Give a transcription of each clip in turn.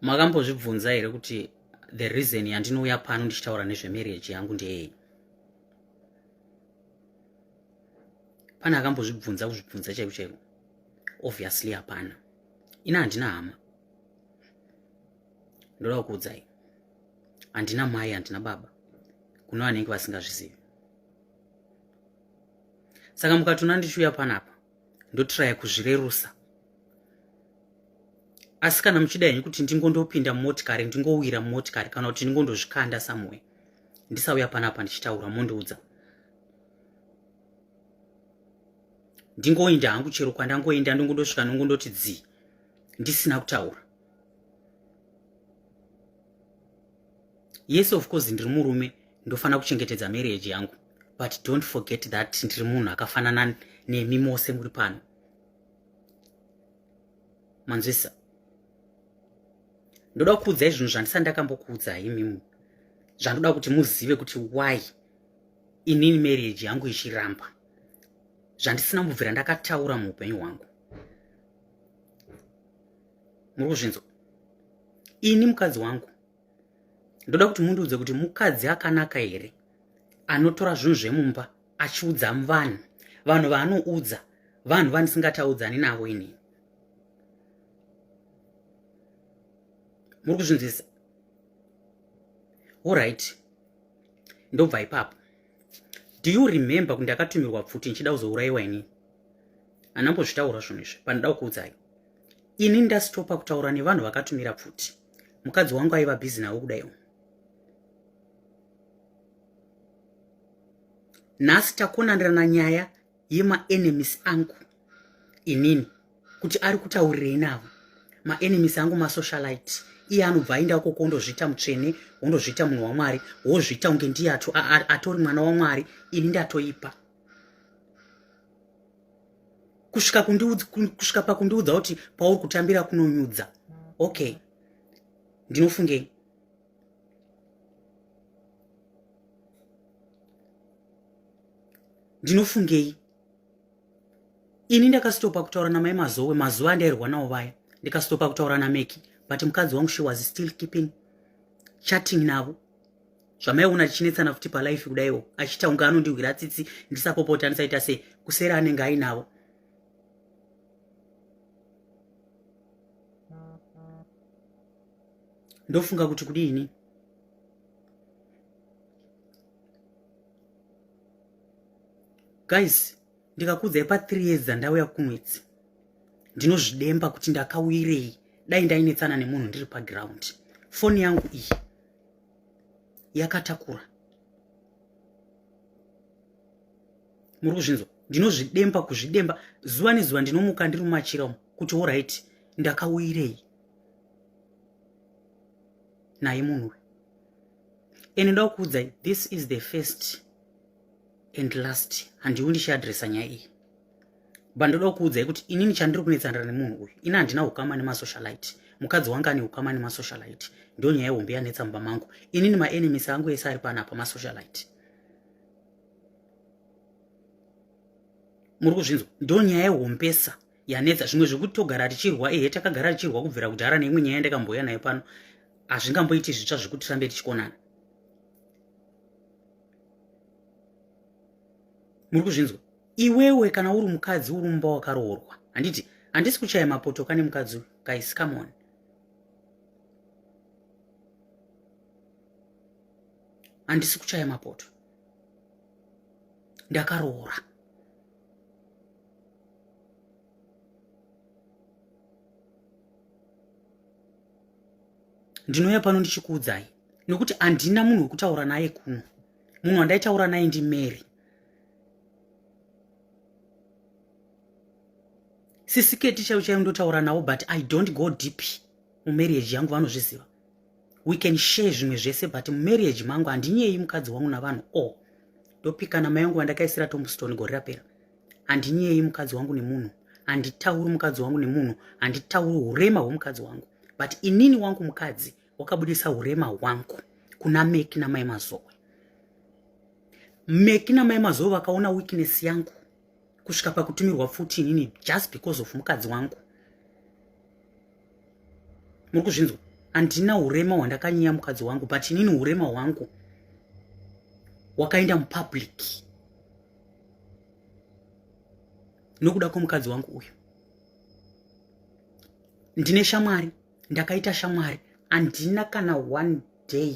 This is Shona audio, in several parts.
Makambozvibvunza here kuti the reason yandinouya pano ndichitaura nezvemarriage yangu ndeyei? Pane akambozvibvunza kuzvibvunza chaiko chaiko? Obviously hapana. Ini handina hama. Ndoda kukuudzai. Handina mai, handina baba. Kuno vanenge vasingazvizivi. Saka mukatona ndichiuya panapa ndotraya kuzvirerusa asi kana muchida henyu kuti ndingondopinda mumotikari ndingowira mumotikari kana kuti ndingondozvikanda somewhere ndisauya panapa ndichitaura mondiudza ndingoinda hangu chero kwandangoinda ndongondosvika ndongondoti dzii ndisina kutaura yes of course ndiri murume ndofanira kuchengetedza marriage yangu but don't forget that ndiri munhu akafanana nemi mose muri pano manzwisa ndoda kukuudzai zvinhu zvandisati ndakambokuudzai imimi zvandoda kuti muzive kuti why inini marriage yangu ichiramba zvandisina kubvira ndakataura muupenyu hwangu muri kuzvinzwa ini mukadzi wangu ndoda kuti mundiudze kuti mukadzi akanaka here anotora zvinhu zvemumba achiudza vanhu vanhu vaanoudza vanhu vandisingataudzani navo inini muri kuzvinzwisa orit ndobva ipapo do you remember kuti ndakatumirwa pfuti ndichida kuzourayiwa inini anambozvitaura zvinhu izvi panoda kukuudzai ini ndastopa kutaura nevanhu vakatumira pfuti mukadzi wangu aiva bhizi navo kudaiwo nhasi takonanirana nyaya yemaenemies angu inini kuti ari kutaurirei navo maenemies angu masocialite iye anobva aenda ukoko wondozviita mutsvene wondozviita munhu wamwari wozviita kunge ndiye atori mwana wamwari ini ndatoipa kusvika kusvika pakundiudza kuti pauri kutambira kunonyudza okay ndinofungei ndinofungei ini ndakastopa kutaura namai mazowe mazuva andairwa nawo vaya ndikastopa kutaura nameki but mukadzi wangu she was still keeping chatting navo zvamaiona tichinetsana futi palife kudaiwo achiita kunge anondihwira tsitsi ndisapopota ndisaita sei kuseri anenge ainavo ndofunga kuti kudini guys ndikakuudzai pa 3 years dzandauya kumwedzi ndinozvidemba kuti ndakawirei dai ndainetsana nemunhu ndiri paground foni yangu iyi yakatakura muri kuzvinzwa ndinozvidemba kuzvidemba zuva nezuva ndinomuka ndiri mumachira umu kuti orit ndakawirei naye munhu uyu ende ndoda kukuudzai this is the first and last handiwo ndichiadresa nyaya iyi but ndoda kukuudzai kuti inini chandiri kunetsanira nemunhu uyu ini handina ukama nemasocialite mukadzi wangu ane ukama nemasocialite ndo nyaya hombe yanetsa mumba mangu inini maenemies angu ese ari panapa masocialite muri kuzvinzwa ndo nyaya yehombesa yanetsa zvimwe zvekuti togara tichirwa ehe takagara tichirwa kubvira kudhara neimwe nyaya yandakambouya nayo pano hazvingamboiti zvitsva zvekuti tirambe tichikonana muri kuzvinzwa iwewe kana uri mukadzi uri mumba wakaroorwa handiti handisi kuchaya mapoto kane mukadzi guys come on handisi kuchaya mapoto ndakaroora ndinouya pano ndichikuudzai nekuti handina munhu wekutaura naye kuno munhu wandaitaura naye ndimary sisiketi chaiyo chaiyo ndotaura navo but i don't go deep mumarriage yangu vanozviziva we can share zvimwe zvese but mumarriage mangu handinyeyi mukadzi wangu navanhu o oh, ndopikana mai vangu vandakaisira tombstone gore rapera handinyeyi mukadzi wangu nemunhu handitauri mukadzi wangu nemunhu handitauri urema hwemukadzi wangu but inini wangu mukadzi wakabudisa urema hwangu kuna meki namai mazowe meki namai mazowe vakaona weakness yangu kusvika pakutumirwa pfuti inini just because of mukadzi wangu muri kuzvinzwa Handina urema hwandakanyiya mukadzi wangu, but inini urema hwangu wakaenda mupublic nokuda kwemukadzi wangu uyu. Ndine shamwari, ndakaita shamwari, handina kana one day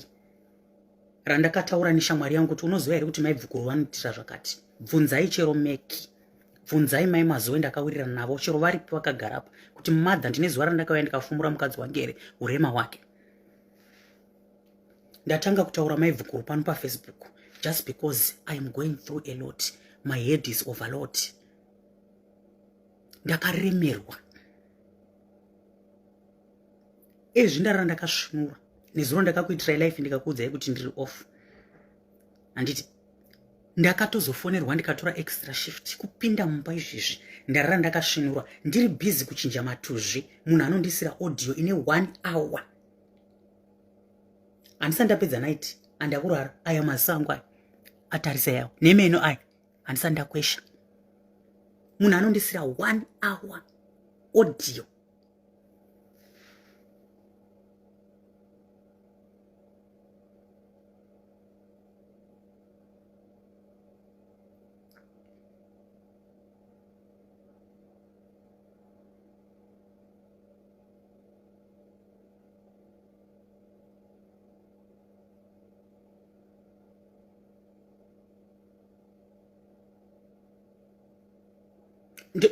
randakataura neshamwari yangu kuti unoziva here kuti mai Bvukuru vanoitira zvakati. Bvunzai chero Meki, bvunzai mai Mazoe, ndakawirirana navo chero varipi vakagarapa kuti mother, ndine zuva randakauya ndikafumura mukadzi wangu here urema hwake. Ndatanga kutaura mai Bvukuru pano paFacebook just because I am going through a lot, my head is overload, ndakaremerwa. Ezvi ndarara ndakasvinura. Nezuro ndakakuitirai life ndikakuudzai kuti ndiri off, handiti? Ndakatozofonerwa ndikatora extra shift kupinda mumba. Izvezvi ndarara ndakasvinura, ndiri busy kuchinja matuzvi, munhu anondisira audio ine 1 hour. Handisati ndapedza night, andakurara. Aya maziso angu aya atarisa yawo nemeno aya, handisati ndakwesha. Munhu anondisira 1 hour audio.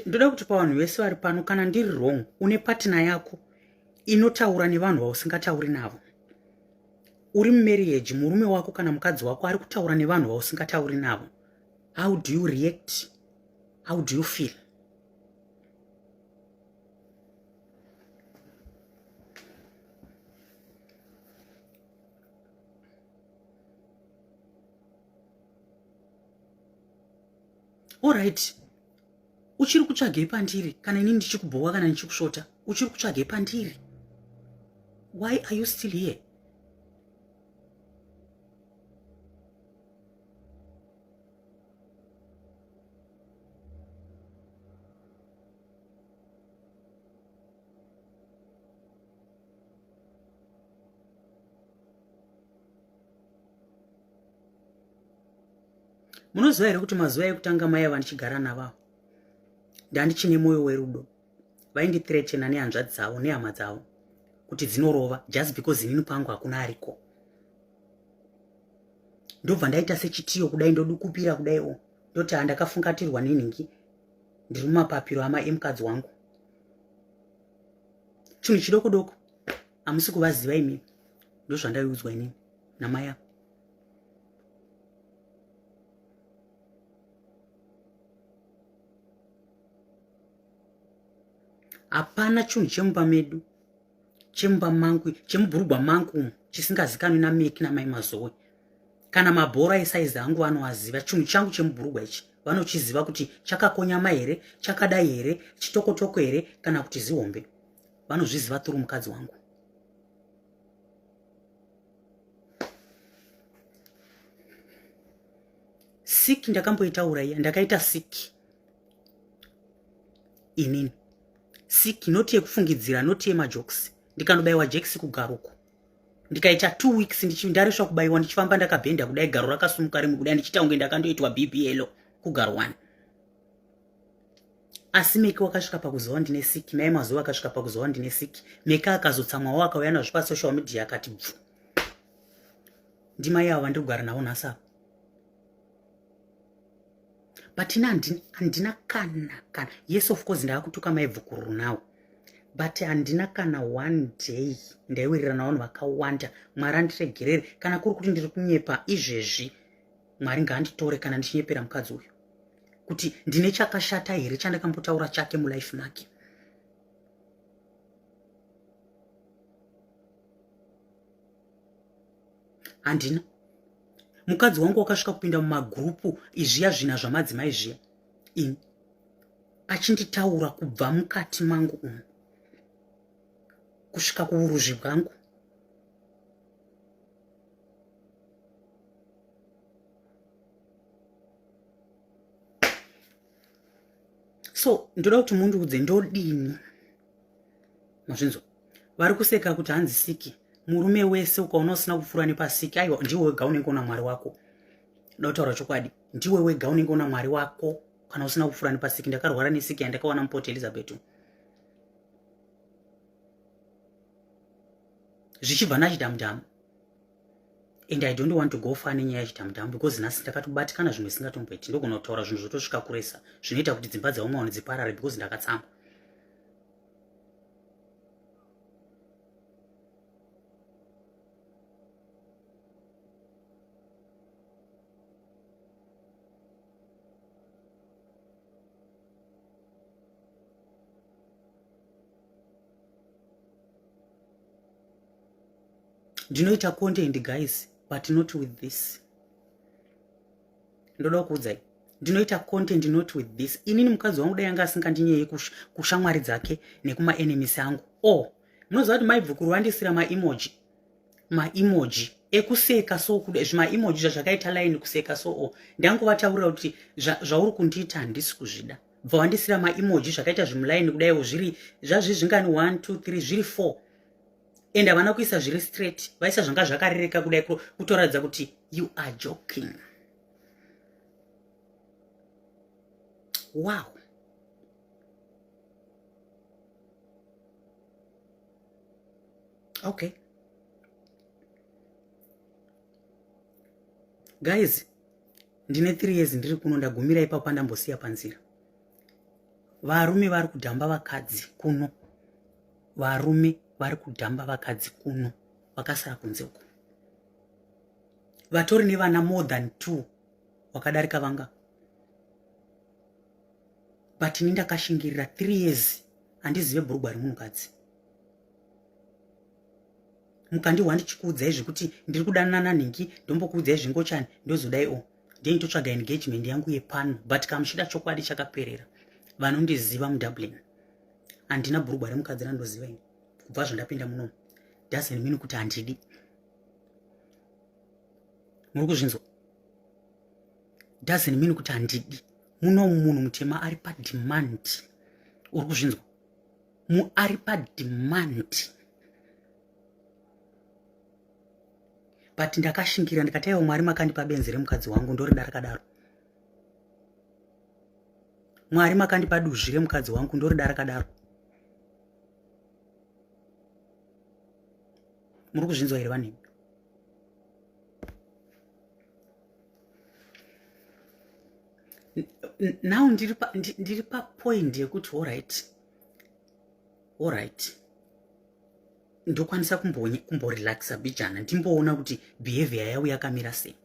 Ndoda kuti pavanhu vese vari pano, kana ndiri wrong, une partner yako inotaura nevanhu vausingatauri navo, uri mumarriage, murume wako kana mukadzi wako ari kutaura nevanhu vausingatauri navo, how do you react? How do you feel? Alright, uchiri kutsvagei pandiri kana inini ndichikubhowa kana ndichikusvota? Uchiri kutsvagei pandiri? Why are you still here? Munoziva here kuti mazuva ekutanga mai ava ndichigara navavo, ndandichine mwoyo werudo, vaindithreatena nehanzvadzi dzavo nehama dzavo kuti dzinorova just because inini pangu hakuna ariko. Ndobva ndaita sechitiyo kudai, ndodukupira kudaiwo, ndoti handakafungatirwa nenhingi, ndiri mumapapiro ama emukadzi wangu. Chinhu chidoko doko, hamusi kuvaziva imini. Ndozvandaiudzwa inini namai avo. Hapana chinhu chemumba medu, chemumba mangu, chemubhurugwa mangu umu chisingazikanwi nameki namai Mazowe. Kana mabhora esaizi angu vanoaziva. Chinhu changu chemubhurugwa ichi vanochiziva kuti chakakonyama here, chakadai here, chitokotoko here, kana kuti zihombe. Vanozviziva through mukadzi wangu. Siki ndakamboitaura iya, ndakaita siki inini, siki noti yekufungidzira, noti yemajokisi. Ndikanobayiwa jekisi kugaruko, ndikaita 2 weeks ndaresva kubayiwa, ndichifamba ndakabhenda kudai, garo rakasumuka rimwe kudai, ndichiita kunge ndakandoitwa BBL kugaro 1. Asi Meki wakasvika pakuziva ndine siki, mai mazuva akasvika pakuziva ndine siki. Meki akazotsamwawo, akauya nazvo pasocial media, akati bvu. Ndimai avo vandiri kugara navo nhasi ava. But ini handina kana, yes, of course ndaakutuka mai Bvukururu nawo, but handina kana one day ndaiwirirana navanhu vakawanda. Mwari andiregerere kana kuri kuti ndiri kunyepa izvezvi. Mwari ngaanditore kana ndichinyepera mukadzi uyu kuti ndine chakashata here chandakambotaura chake mulife make. Handina. Mukadzi wangu wakasvika kupinda mumagurupu izviya zvina zvamadzimai zviya, ini achinditaura kubva mukati mangu umu kusvika kuuruzvi bwangu. So ndoda kuti mundiudze ndodini. Mazvinzwa? Vari kuseka kuti hanzi siki. Murume wese ukaona usina kupfuura nepasiki, aiwa ndiwe wega unenge una Mwari wako. Ndotaura chokwadi, ndiwe wega unenge una Mwari wako kana usina kupfuura nepasiki. Ndakarwara nesiki yandakawana muPort Elizabeth. Zvichibva nachidhamudhamu. And I don't want to go far nenyaya yechidhamudhamu because nhasi ndakatobatikana zvimwe zvisingatomboiti. Ndogona kutaura zvinhu zvotosvika kuresa zvinoita kuti dzimba dzavamwe vanhu dziparare because ndakatsamwa. Ndinoita content guys, but not with this. Ndoda kuudzai, ndinoita content not with this. Inini mukadzi wangu dai anga asingandinyeye kushamwari dzake nekumaenemies angu. Oh, munoziva kuti maibvukuru vandisira maemoji, maemoji ekuseka so kuda zvimaemoji zvazvakaita line kuseka so o ndangovataurira kuti zvauri kundiita handisi kuzvida. Bva wandisira maemoji zvakaita zvimulaini kudaiwo zviri zvazvi zvingani 1 2 3 zviri 4 and havana kuisa zviri straight, vaisa zvanga zvakarereka kudai kutoratidza kuti you are joking. Wow. Okay guys, ndine 3 years ndiri kuno, ndagumira ipapo pandambosiya panzira. Varume vari kudhamba vakadzi kuno, varume vari kudhamba vakadzi kuno vakasara kunze uko, vatori nevana more than 2 vakadarika vanga. But ini ndakashingirira 3 years, handizive bhurugwa remunhukadzi. Mukandihwa ndichikuudzai zvekuti ndiri kudanana nhingi, ndombokuudzai zvingochani, ndozodai o then totsvaga engagement yangu yepano. But kamuchida chokwadi chakaperera, vanondiziva muDublin, handina bhurugwa remukadzi randoziva ini kubva zvandapinda munomu. Doesn't mean kuti handidi. Muri kuzvinzwa? Doesn't mean kuti handidi. Munomu munhu mutema ari pademand. Uri kuzvinzwa? Ari pademand. But ndakashingira ndikati aiwa, Mwari makandipa benzi remukadzi wangu, ndorida rakadaro. Mwari makandipa duzvi remukadzi wangu, ndorida rakadaro. Muri kuzvinzwa here vanhu? Now ndiri papoint yekuti alright, alright, ndokwanisa kumborelaxa bijana, ndimboona kuti behavior yavo yakamira sei,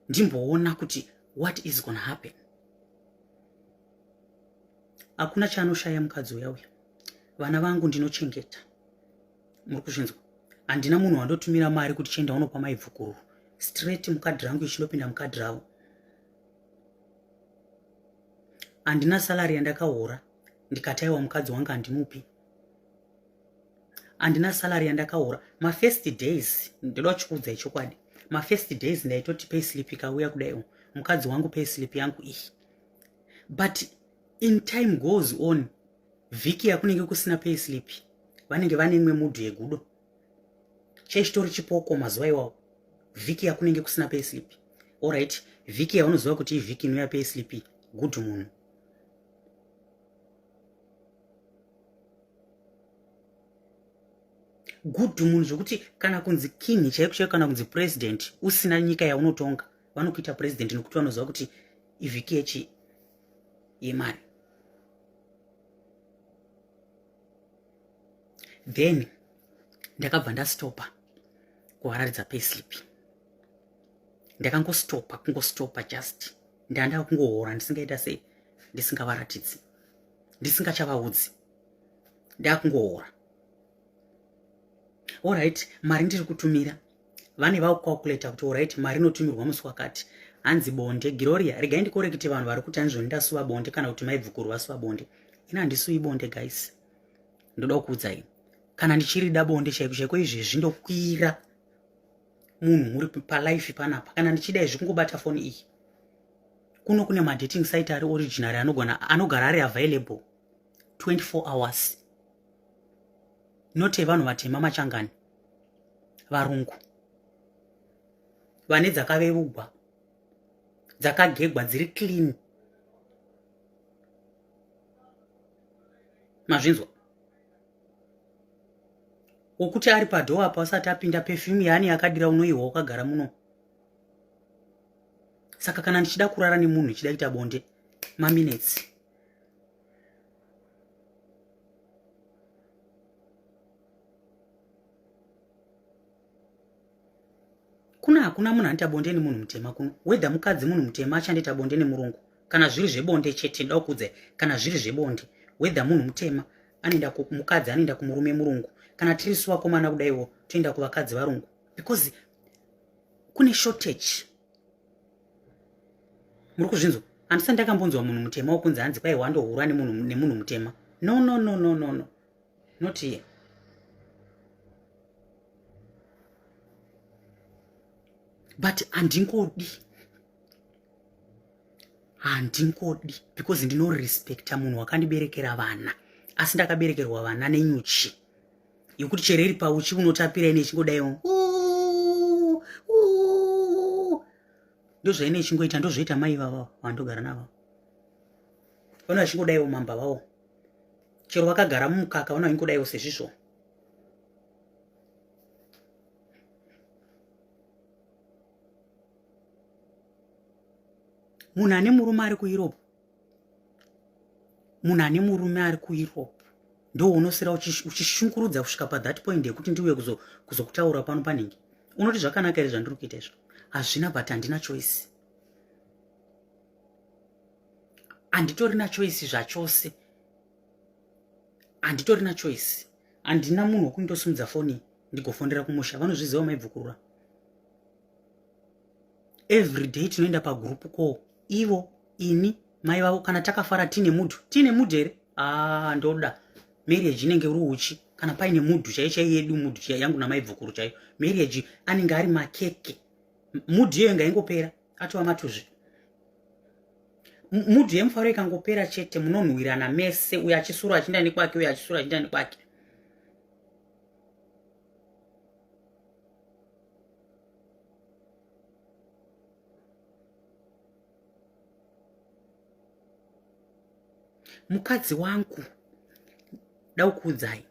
ndimboona kuti what is gonna happen. Hakuna chaanoshaya mukadzi uya uya. Vana vangu ndinochengeta, muri kuzvinzwa? Handina munhu wandotumira mari kuti chienda unopa maibvukururu. Straight mukadhi rangu ichinopinda mukadhi ravo. Handina salary yandakahora ndikataiwa mukadzi wangu handimupi. Handina salary yandakahora. Mafirst days, ndoda kuchikuudzai chokwadi, mafirst days ndaitoti payslip ikauya kudai, mukadzi wangu payslip yangu iyi. But in time goes on, vhiki yakunenge kusina payslip, vanenge vane imwe mudhu yegudo chaichitori chipoko mazuva iwawo. Vhiki yakunenge kusina payslip, alright, vhiki yaunoziva kuti ivhiki inouya payslip, good munhu. Good munhu zvokuti kana kunzi king chaiko chaiko, kana kunzi president usina nyika yaunotonga, vanokuita president nokuti vanoziva kuti ivhiki yechi yemari. Then ndakabva ndastopa kuvararidza payslip. Ndakangostopa, kungostopa just ndanda kungohora ndisingaita sei, ndisingavaratidzi, ndisingachavaudzi, ndakungohora. Alright, mari ndiri kutumira, vane vakucalculata kuti alright, mari inotumirwa musi wakati. Hanzi bonde Gloria, regai ndikorekite vanhu vari kuti hanzi ndasuva bonde, kana kuti maibvukuru vasuva bonde. Ina handisuvi bonde guys, ndoda kukuudzai, kana ndichirida bonde chaiko chaiko izvezvi ndokwira munhu muri palife panapa. Kana ndichida izvi kungobata foni iyi, kuno kune madating site ari original, anogona anogara ari available 24 hours. Not evanhu vatema machangani. Varungu. Vane dzakavevugwa. Dzakagegwa dziri clean. Mazvinzwa? Wokuti ari padhoo apa asati apinda perfume yaani yakadira unoihwa wakagara muno. Saka kana ndichida kurara nemunhu ndichida kuita bonde maminutes. Kuno hakuna munhu anoita bonde nemunhu mutema kuno. Whether mukadzi munhu mutema achandoita bonde nemurungu. Kana zviri zvebonde chete ndoda kukuudzai. Kana zviri zvebonde whether munhu mutema anoenda kumukadzi anoenda kumurume murungu. Kana tiri su vakomana kudaiwo toenda kuvakadzi varungu because kune shortage. Muri kuzvinzwa? Handisati ndakambonzwa munhu mutema wokunzi hanzi kwai wandohura nemunhu mutema. No no no no no no. Not here. But handingodi. Handingodi because ndinorespecta munhu wakandiberekera vana. Asi ndakaberekerwa vana nenyuchi. Yekuti chero iri pauchi unotapira ine ichingodaiwo. Ndozvaine ichingoita ndozvoita mai vavo vandogara navo. Vano vachingodaiwo mamba vavo. Chero vakagara mumukaka vano vachingodaiwo sezvizvo. Munhu ane murume ari kuEurope. Munhu ane murume ari kuEurope. Ndo unosira uchishungurudza kusvika pa that point yekuti ndiuye kuzokutaura pano panenge. Unoti zvakanaka here zvandiri kuita izvo? Hazvina, but handina choice. Handitorina choice zvachose. Handitorina choice. Handina munhu wekundosumudza foni ndigofondera kumusha. Vanozviziva maibvukurura. Every day tinoenda pagroup call. Ivo, ini, mai vavo kana takafara tine mudhu. Tine mudhu here? Ah, ndoda. Marriage inenge uri uchi. Kana paine mudhu chaiyo chaiyo yedu mudhu chaiyo yangu namaibvukuru chaiyo. Marriage anenge ari makeke. Mudhu iyoyo ngaingopera. Atova matuzvi. Mudhu yemufaro ikangopera chete munonhuwirana mese uyo achisura achinda nekwake uyo achisura achinda nekwake. Mukadzi wangu daukuudzai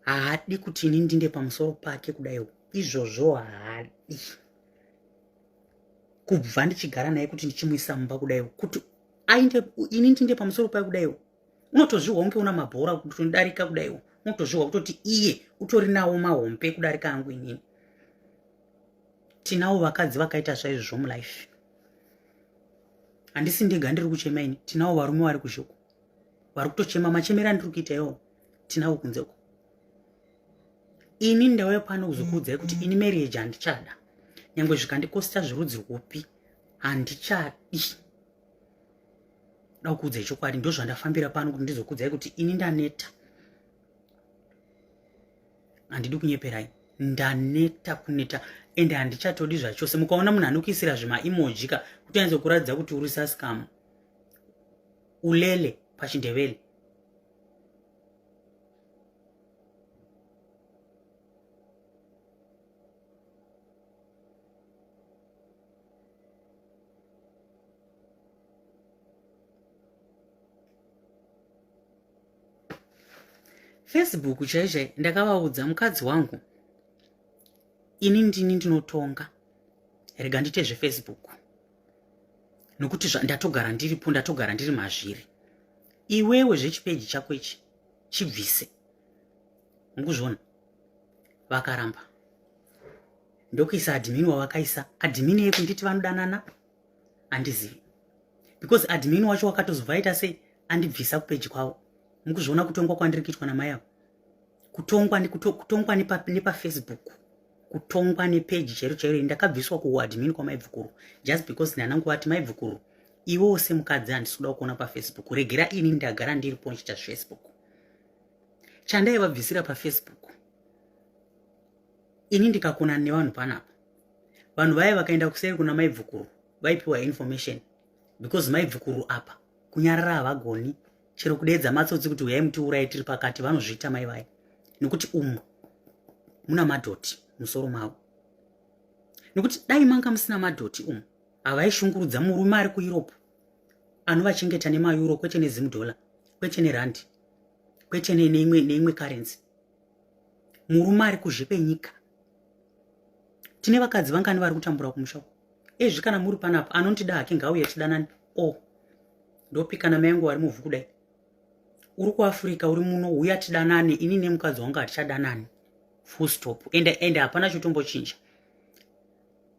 haadi kuti ini ndinde pamusoro pake kudaiwo izvozvo haadi kubva ndichigara naye kuti ndichimuisa mumba kudaiwo kuti ainde ini ndinde pamusoro pake kudaiwo unotozvihwa unge una mabhora kutodarika kudaiwo unotozvihwa kutoti iye utori nawo mahombe kudarika angu inini. Tinawo vakadzi vakaita zvaizvozvo mulife. Handisi ndega ndiri kuchema ini, tinawo varume vari kuzhoko vari kutochema machemero andiri kuita iwawo tinawo kunze uko. Ini ndauya pano kuzokuudzai kuti ini marriage handichada, nyangwe zvikandikosta zverudzi rwupi handichadi. Da kukuudzai chokwadi, ndozvandafambira pano kuti ndizokuudzai kuti ini ndaneta. Handidi kunyeperai, ndaneta kuneta ende handichatodi zvachose. Mukaona munhu anokuisira zvimaemoji ka kuti anyatso kuratidza kuti uri sascam ulele pachindevele. Facebook chaiyo chaiyo ndakavaudza mukadzi wangu ini ndini ndinotonga, rega ndiite zveFacebook nokuti ndatogara ndiripo, ndatogara ndiri mazviri. Iwewe zvechipeji chako ichi chibvise, mukuzviona. Vakaramba ndokuisa admin wavakaisa admin yekunditi vanodanana handizivi because admin wacho wakatozobva aita sei andibvisa kupeji kwavo. Mukuzviona kutongwa kwandiri kuitwa namai avo, kutongwa kutongwa nepaFacebook, kutongwa nepeji chairo chairo. Ndakabviswa kuadmin kwamaibvukuru just because ndanangu vati maibvukuru iwewo semukadzi handisi kuda kuona paFacebook, regera ini ndagara ndiripo ndichiita zveFacebook. Chandaivabvisira paFacebook ini ndikakonana nevanhu panapa, vanhu vaya vakaenda kuseri kuna maibvukuru vaipiwa information because maibvukuru apa kunyarara havagoni, chero kudeedza matsotsi kuti uyai mutiuraye tiri pakati vanozviita mai vaya. Nekuti umu muna madhoti musoro mavo. Nekuti dai manga musina madhoti umu havaishungurudza murume ari kuEurope anovachengeta nemaeuro kwete nezimudhola kwete nerandi kwete neimwe neimwe currency. Murume ari kuzhe kwenyika. Tine vakadzi vangani vari kutambura kumusha uko. Ezvi kana muri panapa anondida hake ngauye tidanani. Oh, ndopikana mai angu vari muvhu kudai. Uri kuAfrica uri muno huya tidanane ini nemukadzi wangu hatichadanani. Full stop. Ende ende hapana chotombochinja.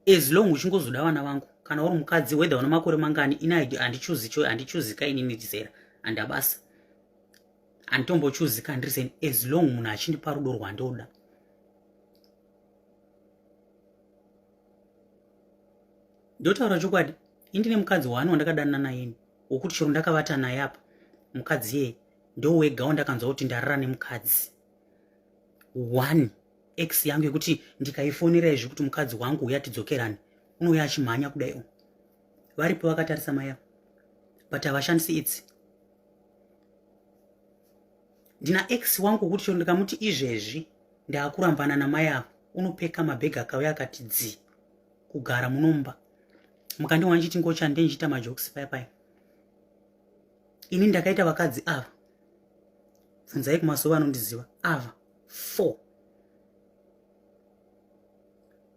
As long uchingozoda vana vangu kana uri mukadzi whether una makore mangani ini handichuzi cho handichuzi ka inini zera handabasa. Handitombochuzi ka ndiri seni as long munhu achindipa rudo rwandoda. Ndotaura chokwadi indine mukadzi wani wandakadanana naye ini wokuti chero ndakavata naye apa mukadzi yeye ndowega wandakanzwa kuti ndarara nemukadzi one ex yangu yekuti ndikaifonera izvi kuti mukadzi wangu uya tidzokerane unouya achimhanya kudai u varipo vakatarisa mai avo but havashandisi itsi ndina ex wangu wekuti chero ndikamuti izvezvi ndaakurambana namai avo unopeka mabhegi akauya akati dzi kugara munomba mukandiwa ndichiti ngocha ndendichiita majokes paya paya ini ndakaita vakadzi ava bvunzai kumazuva anondiziva ava 4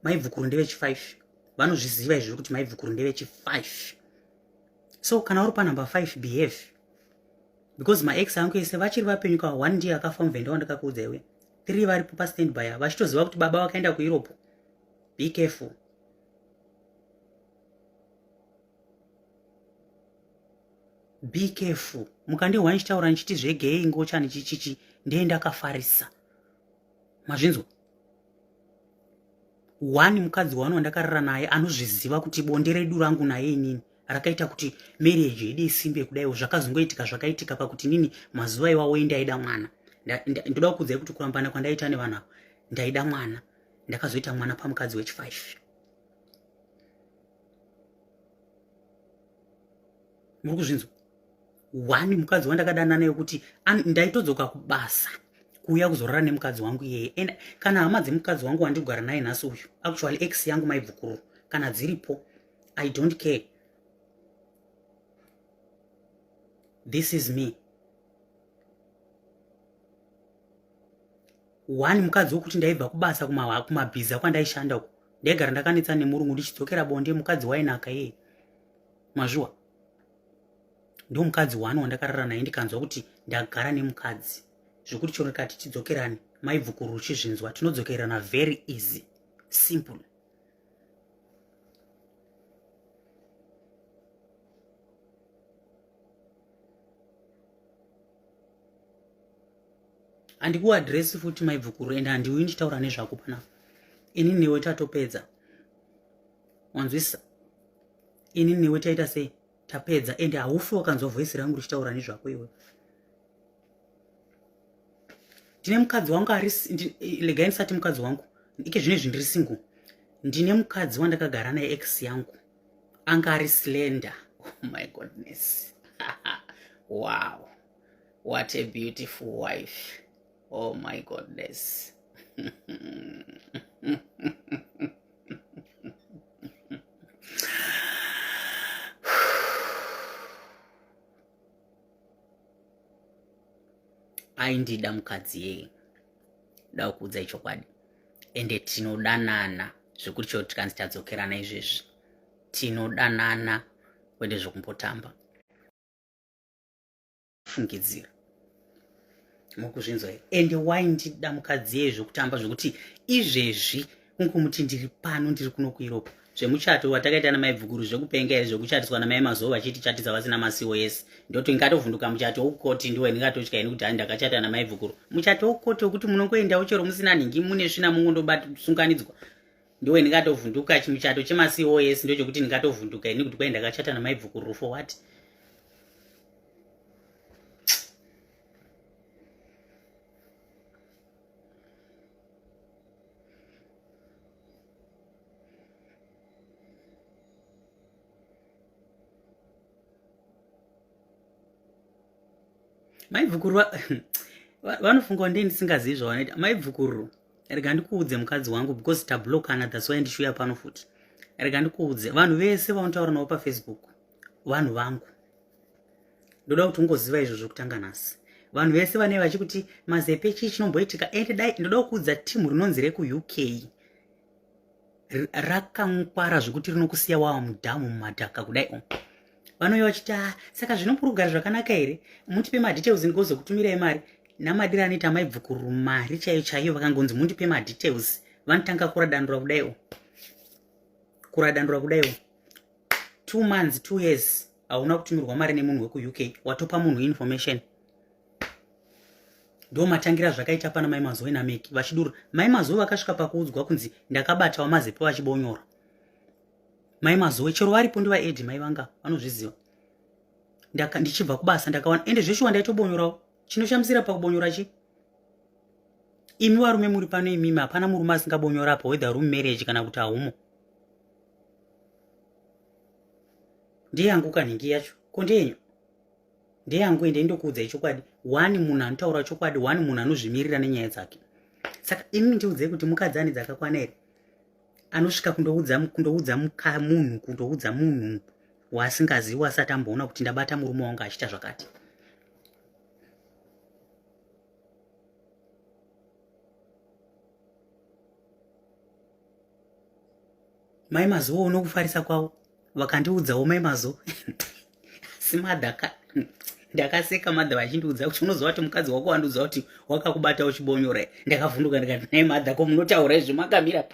maibvukuru ndevechi 5 vanozviziva izvi kuti maibvukuru ndevechi 5 so kana uri panumber 5 behave because maex angu ese vachiri vapenyu ka one ndiye akafa muvhenda wandakakuudza iwe 3 varipo pastand by vachitoziva kuti baba vakaenda kueurope be careful be careful mukandihwa ndichitaura ndichiti zvegei ngochani chichichi ndee ndakafarisa mazvinzwa one mukadzi wani wandakarara naye anozviziva kuti bonde redu rangu naye inini rakaita kuti marriage yedu isimbe kudaiwo zvakazongoitika zvakaitika pakuti inini mazuva iwawo ndaida mwana ndoda kukudzai kuti kurambana kwandaita nevanhu ava ndaida mwana ndakazoita mwana pamukadzi wechi 5 muri kuzvinzwa one mukadzi wandakadana naye kuti ndaitodzoka kubasa kuuya kuzorara nemukadzi wangu iyeye and kana hama dzemukadzi wangu wandigara naye nhasi uyu actually ex yangu maibvukuru kana dziripo i don't care this is me one mukadzi wokuti ndaibva kubasa kumabhiza kwandaishanda uko ndaigara ndakanetsa nemurungu ndichidzokera bonde mukadzi wainaka iyeye mazviwa ndo mukadzi wani wandakarara naye ndikanzwa kuti ndagara nemukadzi zvekuti chero ndikati tidzokerane maibvukuru uchizvinzwa tinodzokerana very easy simple handikuadresi futi maibvukuru and handiuyi ndichitaura nezvako panapa ini newe tatopedza wanzwisisa ini newe taita sei tapedza and haufi wakanzwa voice rangu richitaura nezvako iwe ndine mukadzi wangu ari legai ndisati mukadzi wangu ike zvino izvi ndiri single ndine mukadzi wandakagara naye ex yangu anga ari slender oh my goodness wow what a beautiful wife oh my goodness aindida mukadzi yeye da kuudza ichokwadi ende tinodanana zvekuti chero tikanzi tadzokerana izvezvi tinodanana kwete zvekumbotamba fungidzira mukuzvinzwa here ende why ndida mukadzi yeye zvekutamba zvekuti izvezvi kungumuti ndiri pano ndiri kuno kueurope zvemuchato watakaita namaibvukuru zvekupenga here zvekuchatiswa namai mazuva vachiti chatisa vasina masiwo ese ndoti ndingatovhunduka muchato wekukoti ndiwe ndingatotya ini kuti hai ndakachata namaibvukuru muchato wekukoti wekuti munongoendawo chero musina nhingi mune svina mungondosunganidzwa ndiwe ndingatovhunduka chimuchato chemasiwo ese ndochekuti ndingatovhunduka ini kuti kwai ndakachata namaibvukuru for what maibvukuru Vanofunga ndii ndisingazivi zvavanoita. Maibvukururu, rega ndikuudze mukadzi wangu because tablokana, that's why ndichiuya pano futi. Rega ndikuudze, vanhu vese vaunotaura navo paFacebook vanhu vangu. Ndoda kuti ungoziva izvozvo kutanga nhasi. Vanhu vese vane vachikuti mazepe chii chinomboitika, ende dai ndoda kukuudza timu rinonzi rekuUK rakangwara zvekuti rinokusiya wava mudhamu mumadhaka kudai o vanouya vachiti ah, saka zvinopurugara zvakanaka here, mutipe madetails ndigozokutumirai mari. Namadiro anoita maibvukururu mari chaiyo chaiyo, vakangonzi mundipe madetails vanotanga kuradandura kudai o, kuradandura kudai o. 2 months, 2 years hauna kutumirwa mari nemunhu wekuUK, watopa munhu information. Ndo matangira zvakaita pana Mai Mazoe naMeki vachidura. Mai Mazoe vakasvika pakuudzwa kunzi ndakabatawo mazepe vachibonyora. Mai Mazoe chero varipo ndivaedi mai vanga vanozviziva. Ndichibva kubasa ndakawana ende zveshuwa ndaitobonyorawo. Chinoshamisira pakubonyora chi imi varume muri pano imimi, hapana murume asingabonyora apa, whether room marriage kana kuti haumo. Ndeyangu kanhingi yacho ko ndeyenyu? Ndeyangu, ende ndokuudzai chokwadi. One munhu anotaura chokwadi, one munhu anozvimirira nenyaya dzake. Saka imi ndiudzei kuti mukadzi ane dzakakwana here anosvika kundoudza kundoudza munhu kundoudza munhu waasingazivi asati amboona kuti ndabata murume wangu achiita zvakati? Mai Mazuva unokufarisa kwavo vakandiudzawo mai Mazo asi madhaka ndakaseka madha vachindiudza kuti unoziva kuti mukadzi wako wandiudza kuti wakakubata uchibonyora. Ndakavhunduka ndikati nai madha, ko munotaura izvi makamira?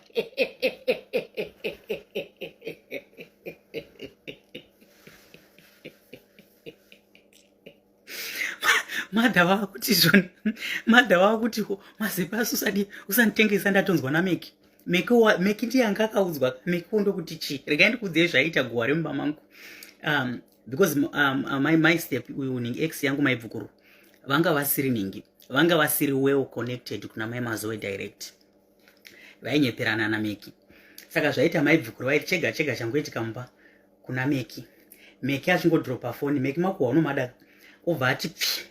Madha vakuti zvoni, madha vakuti mazepa asi usadi usanditengesa, ndatonzwa naMeki. Meki ndiye anga akaudzwa. Meki ndokuti chii? Regai ndikuudzei zvaiita guhwa remumba mangu. Because my step uyu ningi ex yangu maibvukuru vanga vasiri ningi, vanga vasiri well connected kuna Mai Mazoe direct, vainyeperana naMeki. Saka zvaita maibvukuru vaiti chega chega changoitika mumba kuna Meki, Meki achingodropa foni, Meki makuhwa unomada, obva ati pfi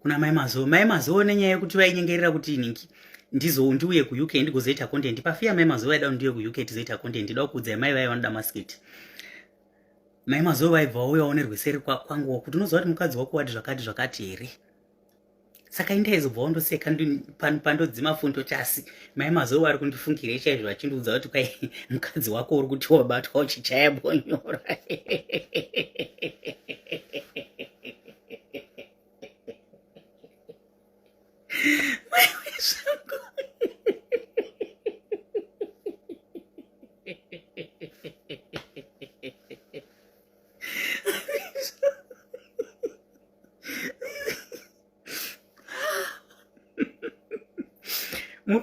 kuna Mai Mazoe. Mai Mazoe nenyaya yekuti vainyengerera kuti ningi ndizo ndiuye kuUK ndigozoita content pafiya. Mai Mazoe vaida kuti ndiuye kuUK tizoita content. Ndoda kuudzai, mai vaiva vanoda maskit. Mai Mazoe vaibva vauyawo nerweseri kwanguwo kuti unoziva kuti mukadzi wako wati zvakati zvakati here? Saka indaizobva wandoseka pandodzima fundo chasi mai Mazoe vari kundifungirei chaizvo vachindiudza kuti kwai mukadzi wako uri kuti wabatwa uchichaya bonyora? Maiwe zvangu, muri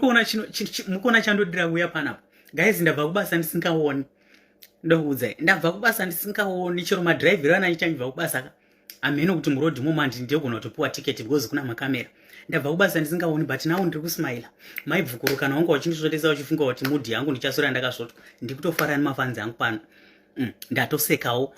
kuona chandodira kuuya panapa guys? Ndabva kubasa ndisingaoni, ndokuudzai, ndabva kubasa ndisingaoni chero madhiraivhiro ana achiita. Kubasa ka hameno kuti murodhi momandi ndiyogona kutopiwa tiketi because kuna makamera. Ndabva kubasa ndisingaoni, but now ndiri kusmaila. Maibvukuru, kana wanga uchindisvotesa uchifunga kuti mudhi yangu ndichaswera ndakasvotwa, ndikutofara nemafanzi angu pano. Ndatosekawo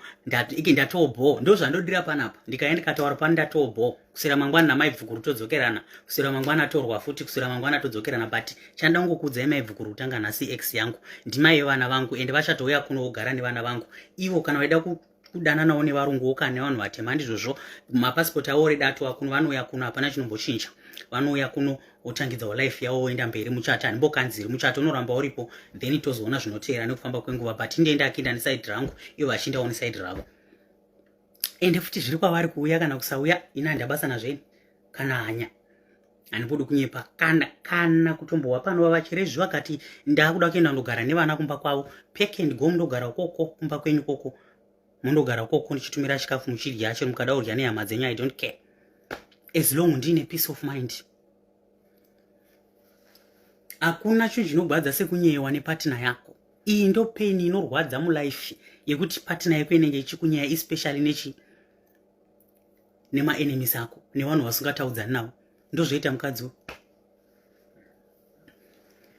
iki ndatobho, ndo zvandodira panapa. Ndikaya ndikataura pano ndatobho, kuswera mangwana namaibvukuru todzokerana, kuswera mangwana torwa futi, kuswera mangwana todzokerana. But chanda kungokuudzai maibvukuru kutanga nhasi, ex yangu ndimai vevana vangu, ende vachatouya kuno vogara nevana vangu ivo. Kana vaida kudananawo nevarunguwo kana nevanhu vatema, ndizvozvo, mapasipoti avo already atova kuno, vanouya kuno, hapana chinombochinja. Vanouya kuno wotangidzawo life yavo woenda mberi. Muchato handimbokanziri, muchato unoramba uripo, then tozoona zvinoteera nekufamba kwenguva. But ndienda akienda neside rangu, ivo vachiendawo neside ravo. Ende futi zviri kwavari kuuya kana kusauya, ini handabasa nazveni kana hanya, handimbodi kunyepa kana kutombowa pano. Vavachirezvi vakati ndakuda kuenda kundogara nevana kumba kwavo, pack and go, mundogara koko kumba kwenyu koko, mundogara koko ndichitumira chikafu muchidya. Chero mukada kudya nehama dzenyu, I don't care as long ndine peace of mind. Hakuna chinhu chinogwadza sekunyeyewa nepartner yako. Iyi ndo pain inorwadza mulife, yekuti partner yako inenge ichikunyeya, especially nechi nemaenemies ako, nevanhu vasingataudzani navo. Ndozvoita mukadzi,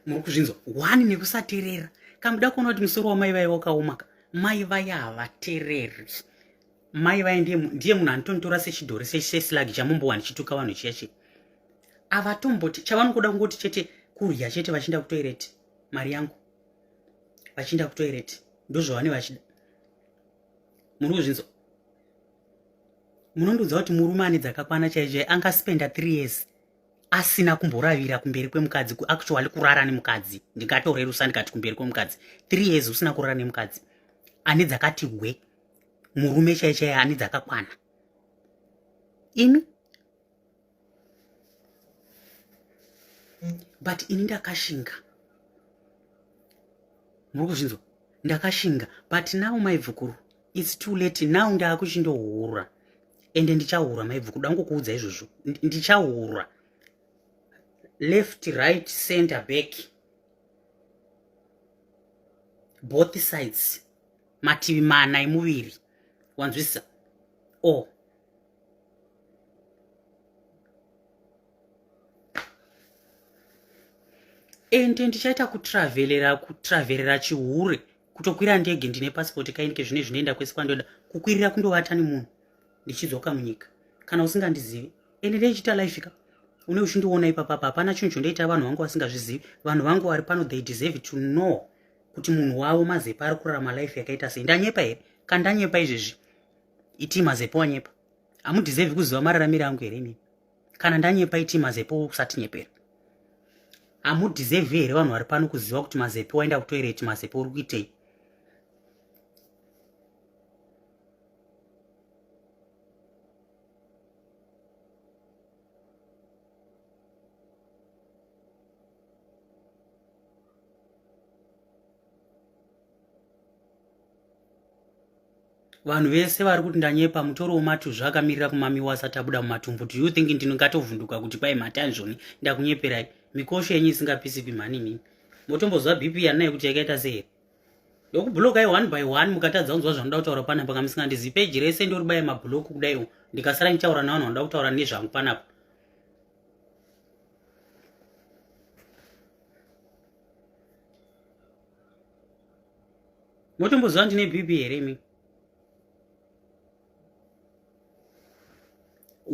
muri kuzvinzwa one nekusaterera. Kamuda kuona kuti musoro wamai vaya wakaoma ka, mai vaya havatereri. Mai vaya ndiye munhu anotonditora sechidhori seslag chamumbowa ndichituka vanhu chiya chiya. Avatomboti chavanokuda kungoti chete kurya chete vachienda kutoilet mari yangu. Vachienda kutoilet ndozvavane vachida. Muri kuzvinzwa? Munondiudza kuti murume ane dzakakwana chaicho angaspenda 3 years asina kumboravira kumberi kwemukadzi, actually kurara nemukadzi. Ndingatorerusa ndikati kumberi kwemukadzi 3 years usina kurara nemukadzi ane dzakati hwe, murume chai chai ane dzakakwana. Imi but ini ndakashinga, muri kuzvinzwa? Ndakashinga, but now maibvukuru, it's too late now. Ndaakuchindohura ende ndichahura maibvukuru, dangokuudza izvozvo, ndichahura left, right, center, back, both sides, mativi mana emuviri, wanzwisisa? Oh, ende ndichaita kutravelera, kutravelera chihure, kutokwira ndege. Ndine pasipoti kainike zvine zvinoenda kwese kwandoda kukwirira, kundovata nemunhu ndichidzoka munyika. Kana usingandizivi, ende ndeichiita life ka, une uchindiona ipapapa, hapana chinhu chondoita vanhu vangu vasingazvizivi. Vanhu vangu vari pano, they deserve to know kuti munhu wavo Mazepa ari kurarama life yakaita sei. Ndanyepa here? Kandanyepa izvezvi, iti Mazepa wanyepa. Hamudeserve kuziva mararamiro angu here inini? Kana ndanyepa, iti Mazepa usatinyepera. Hamudeserve here vanhu vari pano kuziva kuti Mazepe waenda kutoilet, Mazepe uri kuitei? Vanhu vese vari kuti ndanyepa, mutoro wematuzvi akamirira kumamiwa asati abuda mumatumbu. Do you think ndingatovhunduka kuti kwai matanzvoni ndakunyeperai? Mikosho yenyu isingapisi kwimhani inini motombozwa BP yanayo kuti yakaita sei here? Ndokublokai one by one mukatadza kunzwa zvanoda kutaura panapa. Kamusingandizivi, peji rese ndoribaya mabhuloku kudaiwo, ndikasara ndichitaura navanhu vanoda kutaura nezvangu panapa. Motomboziva ndine BP here imi?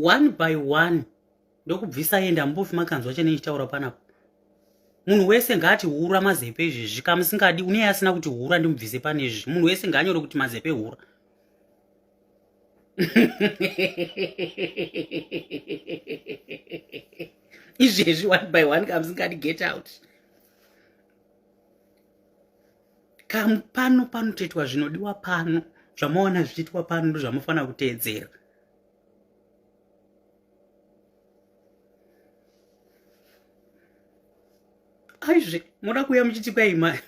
One by one ndokubvisa enda mbofi makanzwa chene ndichitaura panapa. Munhu wese ngaati hura Mazepe izvezvi. Kamusingadi une asina kuti hura, ndimubvise pane izvi. Munhu wese ngaanyore kuti Mazepe hura. Izvezvi one by one, kamusingadi, get out. Pano panotoitwa zvinodiwa pano, zvamaona zvichiitwa pano ndo zvamufanira kuteedzera. Aizve moda kuuya muchiti kwaima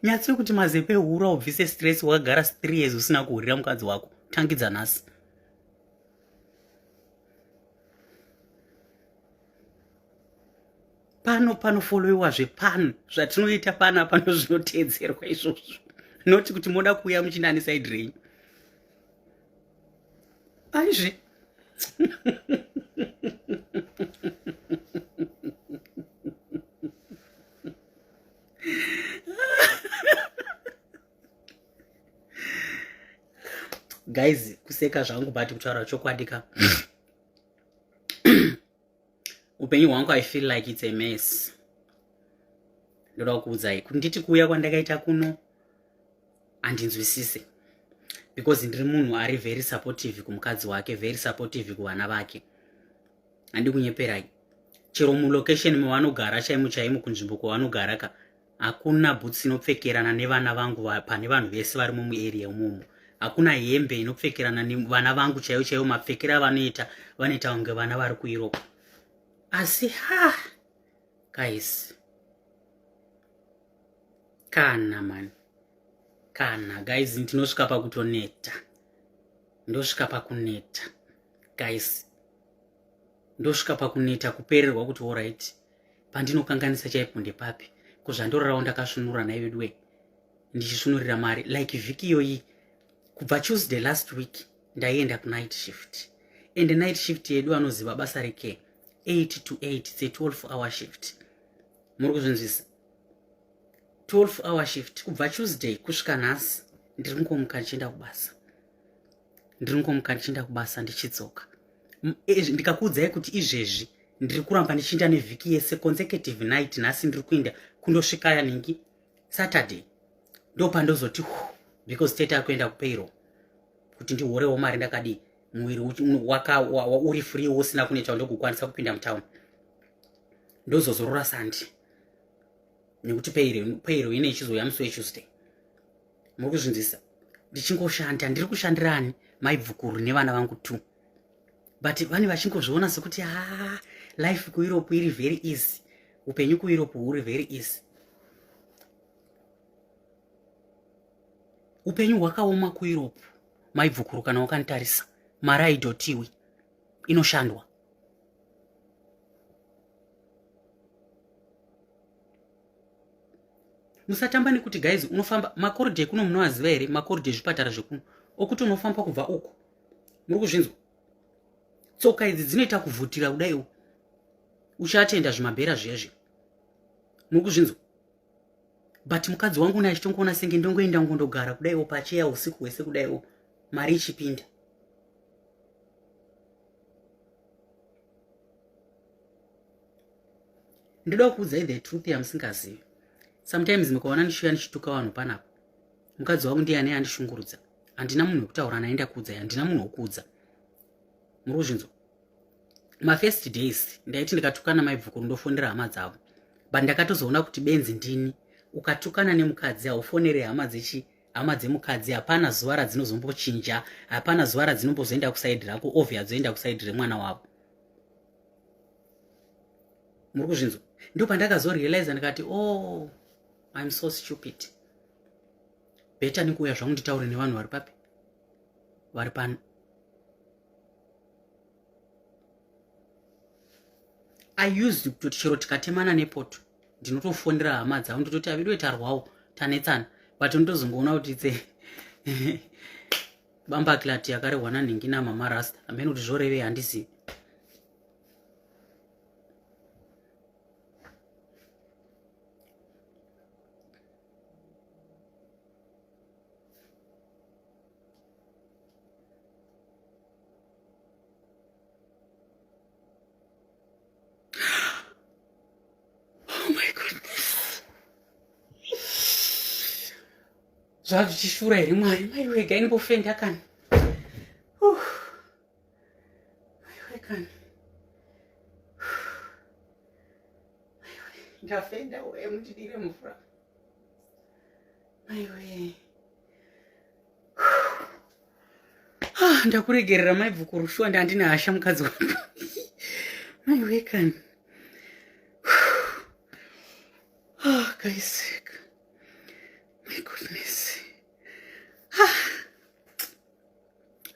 nyatso kuti Mazepe hura, ubvise stress. Wakagara 3 years usina kuhurira mukadzi wako, tangidza nhasi. Pano panofoloiwa zvepano, zvatinoita pana pano zvinoteedzerwa izvozvo, noti kuti moda kuuya muchinani side renyu. Aizve guys, kuseka zvangu, but kutaura chokwadi ka, upenyu hwangu, I feel like it's a mess. Ndoda kukuudzai kuti nditi kuuya kwandakaita kuno handinzwisise, because ndiri munhu ari very supportive kumukadzi wake, very supportive kuvana vake. Handi kunyeperai, chero mulocation mavanogara chaimo chaimo, kunzvimbo kwavanogara ka, hakuna boots inopfekerana nevana vangu. Pane vanhu vese varimo muarea imomo, hakuna hembe inopfekerana nevana vangu chaivo chaivo. Mapfekero avanoita, vanoita kunge vana vari kuEurope. Asi ha, guys, kana mani, kana guys, ndinosvika pakutoneta, ndosvika pakuneta guys, ndosvika pakuneta, kupererwa kuti alright, pandinokanganisa chaipo ndepapi? Kuzvandorarawo ndakasvinura naivedwe, ndichisvinurira mari. Like vhiki iyoyi, kubva Tuesday last week, ndaienda kunight shift, and night shift yedu, anoziva basa reke, 8 to 8, its a 12 hour shift. Muri kuzvinzwisa? 12 hour shift kubva Tuesday kusvika nhasi. Ndiri kungomuka ndichienda kubasa, ndiri kungomuka ndichienda kubasa, ndichidzoka. Ndikakuudzai kuti izvezvi ndiri kuramba ndichiinda nevhiki yese consecutive night, nhasi ndiri kuinda kundosvika ningi Saturday, ndopandozoti because tete akuenda kupayroll kuti ndihorewo mari ndakadii, muviri uri free usina kuneta, ndokukwanisa kupinda mutown, ndozozorora Sunday nekuti payroll ine ichizouya musi weTuesday. Muri kuzvinzwisa? Ndichingoshanda, ndiri kushandirani maibvukuru nevana vangu two, but vane vachingozviona sekuti ha, life kuEurope iri very easy, upenyu kuEurope huri very easy. Upenyu hwakaoma kuEurope, maibvukuru. Kana wakanditarisa, mari haidotiwi, inoshandwa. Musatamba nekuti guys, unofamba makoridhi ekuno, munoaziva here makoridhi ezvipatara zvekuno okuti unofamba kubva uku? Muri kuzvinzwa? Tsoka idzi dzinoita kuvhutira kudaiwo uchatenda zvimabhera zviya zviya. Muri kuzvinzwa? But mukadzi wangu une achitongoona senge ndongoenda ngondogara kudaiwo pacheya usiku hwese kudaiwo, mari ichipinda. Ndoda kuudzai the truth yamusingazivi. Sometimes mukaona ndishuya ndichituka vanhu panapa, mukadzi wangu ndiye ane andishungurudza. Handina munhu wekutaura naye, ndakuudzai, handina munhu wekuudza. Muri kuzvinzwa? Mafirst days ndaiti ndikatukana maibvukuru ndofonera hama dzavo, but ndakatozoona kuti benzi ndini. Ukatukana nemukadzi haufonere hama dzechi hama dzemukadzi. Hapana zuva radzinozombochinja, hapana zuva radzinombozoenda kuside rako, ovhi adzoenda kuside remwana wavo. Muri kuzvinzwa? Ndo pandakazorealiza ndikati, oh, I'm so stupid, better nekuuya zvangu nditaure nevanhu vari papi, vari pano. I used kutoti chero tikatemana nepoto ndinotofonera hama dzavo, ndototi avidiwe, tarwawo, tanetsana, but ndotozongoona kuti tse bambaklat yakarehwa nanhingi namama rasta, hamene kuti zvorevei, handizivi. Oh my goodness, zvazvichishura here Mwari? Maiwe, gainimbofenda kani. Maiwe kani, ndafenda we, mundidire mvura. Maiwe, ah, ndakuregerera maibvukuru, shuwa ndandine hasha mukadzi wangu. Maiwe kani. Ah, guys, my goodness. Ah.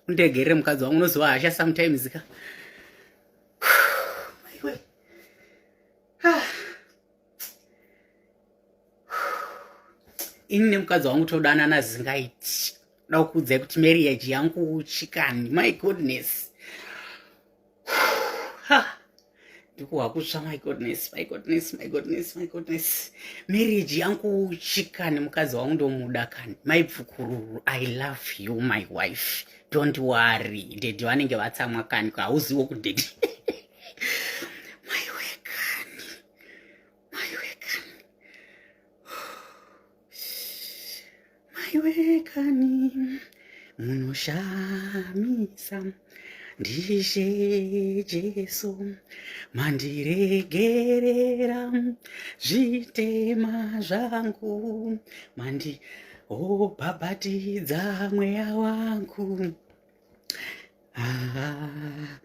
Undiregerere mukadzi wangu, unoziva hasha sometimes ka. Maiwe. Ah. Ini nemukadzi wangu todanana zingaiti. Da kukuudzai kuti marriage yangu chikani, my goodness. Ha. Ndikuhwa kutsva, my goodness, my goodness, my goodness, my goodness. Marriage yangu chikani, mukadzi wangu ndomuda kani. Maibvukururu, I love you my wife. Don't worry, daddy vanenge vatsamwa kani, hauziwo kudaddy. Maiwe kani. Maiwe kani. Maiwe kani, munoshamisa ndishe Jesu, mandiregerera zvitema zvangu, mandi obhabhatidza mweya wangu. Ah,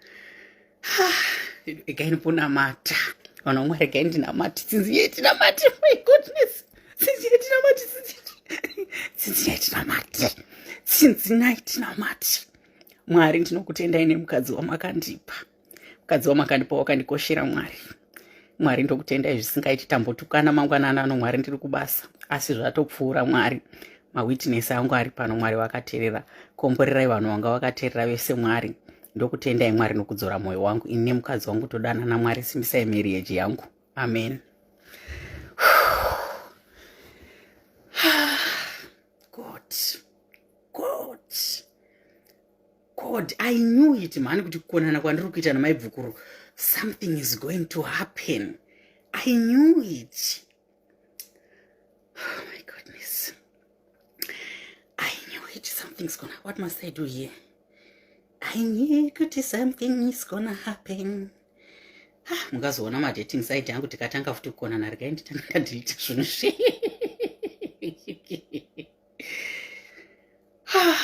regai ndiponamata, vanhu vamwe, regai ndinamati tsinzi yetinamati. My goodness, tsinzi yetinamati, tsinzi yetinamati, tsinzi naitinamati. Mwari, ndinokutendai nemukadzi wamakandipa. Mukadzi wamakandipa wakandikoshera, Mwari. Mwari, ndokutendai zvisingaiti. Tambotukana mangwanani ano, Mwari, ndiri kubasa, asi zvatopfuura, Mwari. Mawitness angu ari pano, Mwari, vakateerera. Komborerai vanhu vanga vakateerera vese, Mwari. Ndokutendai, Mwari, nokudzora mwoyo wangu. Ini nemukadzi wangu todanana, Mwari, simbisai marriage yangu. Amen. God, God, God. God, I knew it mhani kuti kukonana kwandiri kuita namaibvukuru, something is going to happen. I knew it. Oh my goodness, I knew it. Something's gonna, what must I do here? I knew kuti something is gonna happen. Ah, mungazoona madating site yangu tikatanga futi kukonana. Regai nditanga ndadelete zvinhu zve. Ah.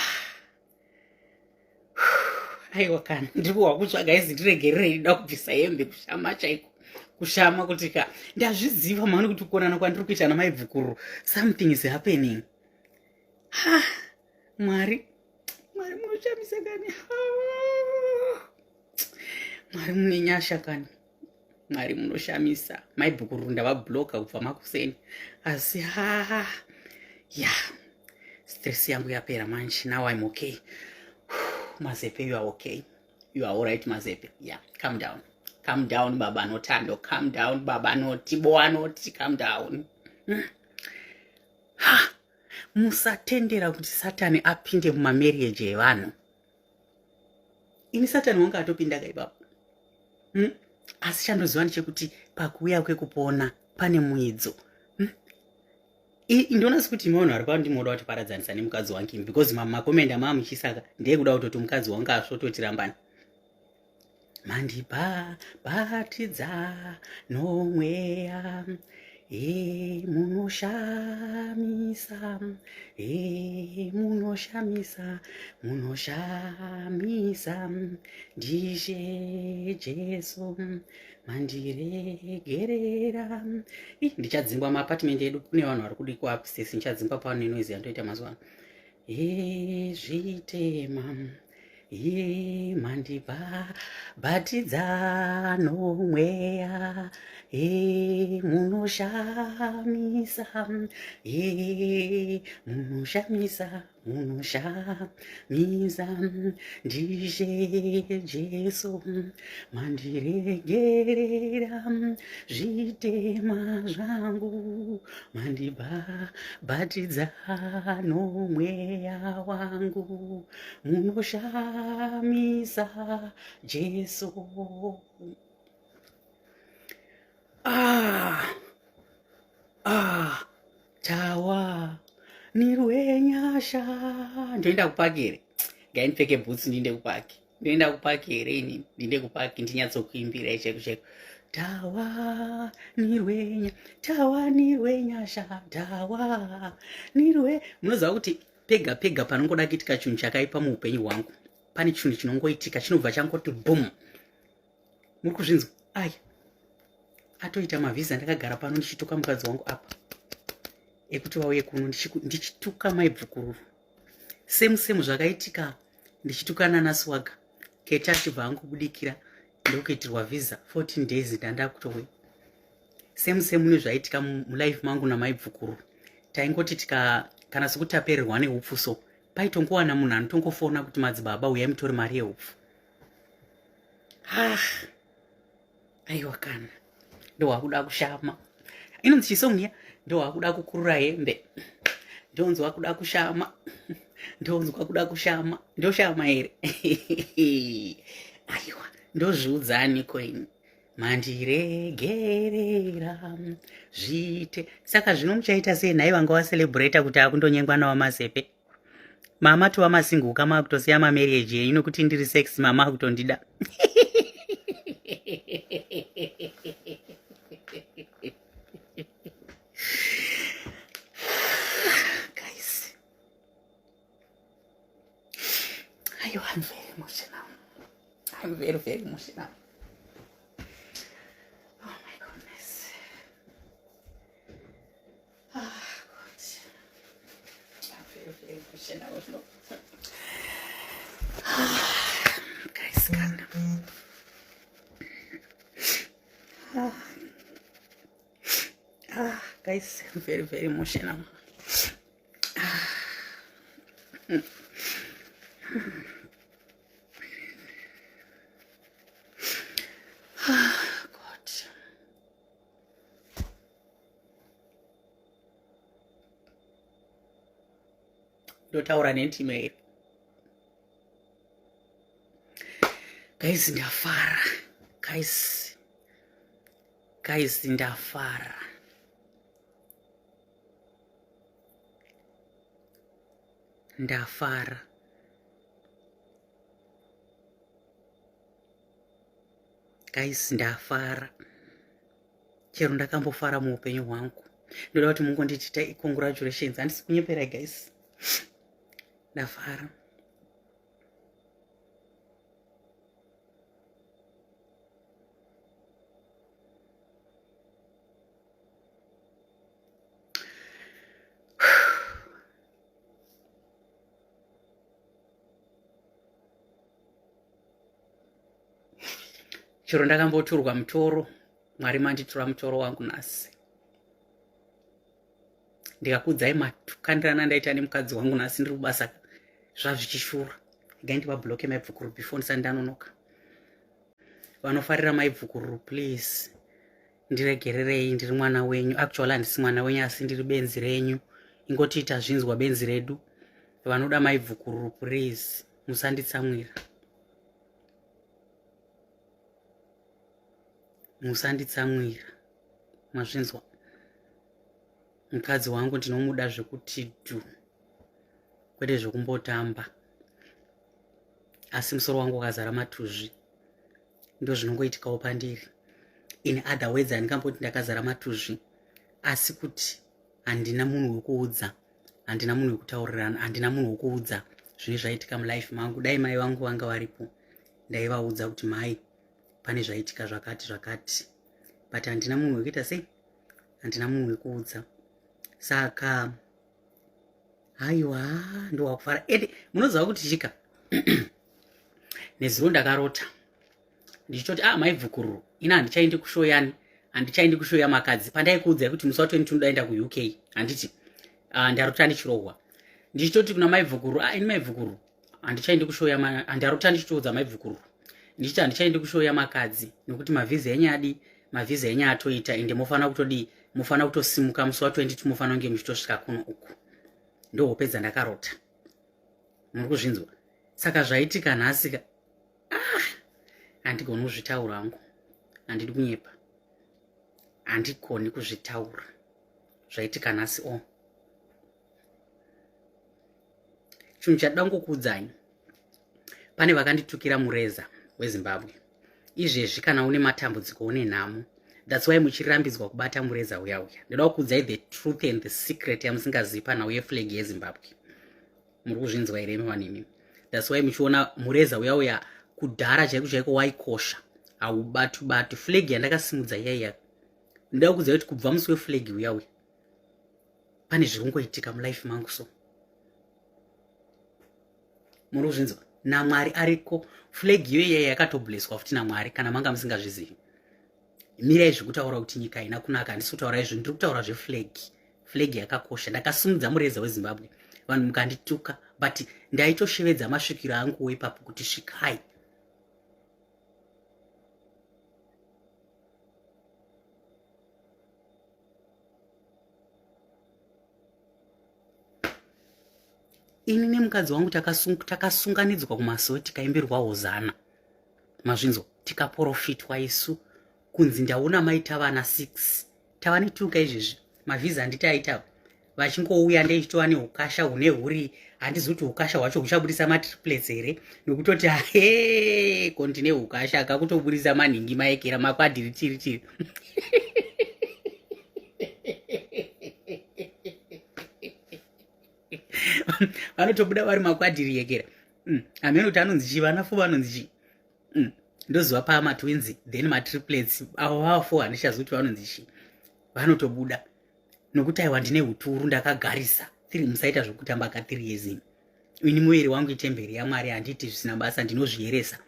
Aiwa kana ndiri kuhwa kutsvaga izi, ndiregererei, ndida kubvisa hembe, kushama chaiko, kushama kuti ka ndazviziva mani kuti kukonana kwandiri kuita namaibvukuru, something is happening. Ha, Mwari, Mwari munoshamisa kani. Mwari mune nyasha kani, Mwari munoshamisa. Maibhukururu ndavabloka kubva makuseni, asi ha, ya, stress yangu yapera manje. Now I'm okay. Mazepe, you are okay, you are alright, Mazepe. Yeah, calm down, calm down, baba Notando, calm down, baba Noti, boa Noti, calm down. Ha, musatendera kuti Satani apinde mumamarriage evanhu. Ini Satani wanga atopinda kaipapo, Asi chandoziva ndechekuti pakuuya kwekupona pane muidzo, Ndiona sekuti imi vanhu vari pano ndimoda kuti paradzanisa nemukadzi wangu imi, because macomments amaa muchisaka ndeyekuda kutoti mukadzi wangu asvototirambani. Mandibhabhatidza nomweya e munoshamisa, e munoshamisa, munoshamisa ndishe Jesu, mandiregerera. Ndichadzingwa maapartment edu, kune vanhu vari kudikwa upstairs, ndichadzingwa pano nenoise yandoita mazuva ano. E zvitema ye mandibhabhatidza nomweya e munoshamisa, e munoshamisa, munoshamisa ndishe Jesu, mandiregerera zvitema zvangu, mandibhabhatidza nomweya wangu, munoshamisa Jesu. Ah, ah, tawa nirwenyasha. Ndoenda kupaki here? Ngai ndipfeke bhutsu ndiinde kupaki. Ndoenda kupaki here ini? Ndiinde kupaki ndinyatsokuimbira chaiko chaiko. Tawa nirwenya, tawa nirwenyasha, tawa nirwe. Munoziva kuti pega pega panongoda kuitika chinhu chakaipa muupenyu hwangu, pane chinhu chinongoitika chinobva changoti boom. Muri kuzvinzwa? Ai, atoita mavhiza. Ndakagara pano ndichituka mukadzi wangu apa ekuti vauye kuno, ndichituka maibvukururu, same same zvakaitika ndichitukana naSwaga Keta, achibva angobudikira ndokuitirwa visa 14 days, ndanda kutouya. Same same nezvaitika mulife mangu namaibvukururu. Taingoti tika kana sekuti tapererwa neupfu, so paitongowana munhu anotongofona kuti, "Madzibaba, uyai mutore mari yeupfu." Ah, aiwa kana ndowakuda kushama, inonzi chisong ya, ndowakuda kukurura hembe, ndonzwa kuda kushama, ndonzwa kuda kushama. Ndoshama here? Aiwa, ndozviudzani koini? Mandiregerera zviite. Saka zvino muchaita sei nhai vanga vacelebrata kuti akundonyengwa nawamazepe? Mama tova masinguka, makutosiya mamarriage enyu nokuti ndiri sex, mama akutondida. Guys, ayo, I'm very emotional, I'm very very emotional. Oh my goodness. Ah, God, I'm very very emotional. Guys, kana, ah. Ah, guys, I'm very very emotional. Ah. Ah, God. Ndotaura nendimi here? Guys, ndafara. Guys, guys, ndafara. Ndafara. Guys, ndafara. Chero ndakambofara muupenyu hwangu. Ndoda kuti mungonditi congratulations. Handisi kunyeperai guys. Ndafara. Chero ndakamboturwa mutoro, Mwari manditura mutoro wangu nhasi. Ndikakuudzai matukandirana ndaita nemukadzi wangu nhasi ndiri kubasa zvazvichishura. Regai ndivabloke maibvukuru before ndisati ndanonoka. Vanofarira maibvukuru please ndiregererei, ndiri mwana wenyu. Actually handisi mwana wenyu asi ndiri benzi renyu. Ingotiita zvinzwa benzi redu. Vanoda maibvukururu please musanditsamwira. Musanditsamwira. Mazvinzwa. Mukadzi wangu ndinomuda zvekuti dhu, kwete zvekumbotamba, asi musoro wangu wakazara matuzvi. Ndozvinongoitikawo pandiri. In other words, handingamboti ndakazara matuzvi, asi kuti handina munhu wekuudza, handina munhu wekutaurirana, handina munhu wekuudza zvine zvaitika mulife mangu. Dai mai vangu vanga varipo, ndaivaudza kuti mai, pane zvaitika zvakati zvakati, but handina munhu wekuita sei, handina munhu wekuudza. Saka haiwa, ndowakufara. Ende munoziva kuti chika nezuro ndakarota ndichitoti ah, maibvukururu ina handichaendi kushoyani, handichaendi kushoya makadzi. Pandaikuudzai kuti musi wa 22 ndaenda kuUK, handiti? Ndarota ndichirohwa ndichitoti kuna maibvukururu, ah, ini maibvukururu handichaendi kushoya. Ndarota ndichitoudza maibvukururu ndichiti handichaendi kushoya makadzi nokuti mavhiza enyu adi, mavhiza enyu atoita, ende mofanira kutodii, mofanira kutosimuka musi wa 22, mofanira kunge muchitosvika kuno uku. Ndohope dzandakarota, muri kuzvinzwa? Saka zvaitika nhasi ka, ah, handigoni kuzvitaura hangu, handidi kunyepa, handigoni kuzvitaura zvaitika nhasi. O, chinhu chatida kungokuudzai, pane vakanditukira mureza weZimbabwe. Izvezvi kana une matambudziko, une nhamo, that's why muchirambidzwa kubata mureza uya uya. Ndoda kukuudzai the truth and the secret yamusingazivi panhau yeflag yeZimbabwe. Muri kuzvinzwa here vanimi? That's why muchiona mureza uya uya kudhara chaiko chaiko waikosha, haubati bati. Flag yandakasimudza iyaiya, ndoda kukuudzai kuti kubva musi weflag uya uya pane zviri kungoitika mulife mangu. So muri kuzvinzwa? NaMwari ariko, flag iyo iyaya yakatobleswa futi naMwari. Kana manga musingazvizivi, mirai zvekutaura kuti nyika haina kunaka. Handisi kutaura izvo, ndiri kutaura zveflag. Flag yakakosha. Ndakasimudza mureza weZimbabwe, vanhu mukandituka, but ndaitoshevedza masvikiro anguwo ipapo kuti svikai. Ini nemukadzi wangu takasunganidzwa kumasowe, tikaimbirwa hozana, mazvinzwa? Tikaprofitwa isu kunzi ndaona maita vana 6, tava netuka izvezvi. Mavhiza handiti aita vachingouya, ndeichitova neukasha hune huri, handizi kuti ukasha hwacho huchabudisa matriplets here, nokutoti he ko ndine ukasha akakutobudisa manhingi maekera makwadhiri tiri tiri. Vanotobuda vari makwadhiri yekera. Hameno kuti anonzi chii, vana fo vanonzi chii. Ndoziva pamatwins, then matriplets avo vava fo, handichazivi kuti vanonzi chii. Vanotobuda nokuti aiwa, ndine uturu, ndakagarisa three. Musaita zvekutamba ka 3 years ini. Ini muviri wangu itemberi yaMwari, handiti zvisina basa, ndinozviyeresa,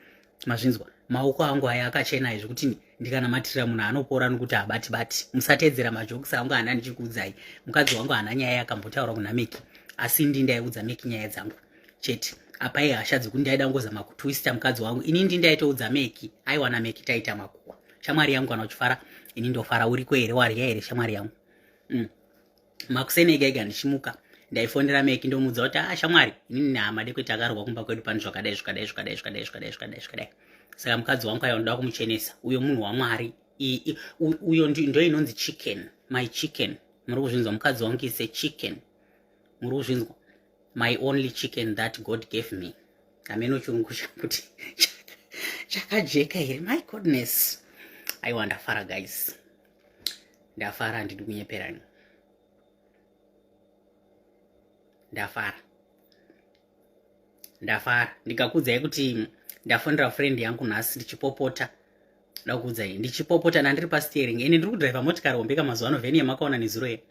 mazvinzwa? Maoko angu aya akachena zvekuti ndikanamatirira munhu anopora nokuti habati bati. Musateedzera majokisi angu hana ndichikuudzai. Mukadzi wangu haana nyaya yakambotaura kuna Meki, asi ndi ndaiudza Meki nyaya dzangu chete. Apa ihasha dzekuti ndaida ngozama kutwista mukadzi wangu. Ini ndi ndaitoudza Meki, aiwana Meki taita makuwa. Shamwari yangu, kana uchifara ini ndofara. Uriko here? Warya here, shamwari yangu? Makuseni ega ega ndichimuka ndaifonera Meki, ndomuudza kuti, ah, shamwari, inini nehama dekweti akarwa kumba kwedu, pane zvakadai zvakadai zvakadai zvakadai zvakadai zvakadai zvakadai. Saka mukadzi wangu aiwa ndoda kumuchenesa uyo munhu waMwari uyo ndo inonzi chicken, my chicken. Muri kuzvinzwa? Mukadzi wangu is a chicken. Muri kuzvinzwa? My only chicken that God gave me. Hameno chirungu chakuti chakajeka here? My goodness, aiwa ndafara guys, ndafara, handidi kunyeperani, ndafara, ndafara. Ndikakuudzai kuti ndafonera friend yangu nhasi ndichipopota, ndakuudzai ndichipopota, ndandiri pasteering ende ndiri kudhiraivha motikari hombeka mazuva ano, vheni yamakaona nezuro ye,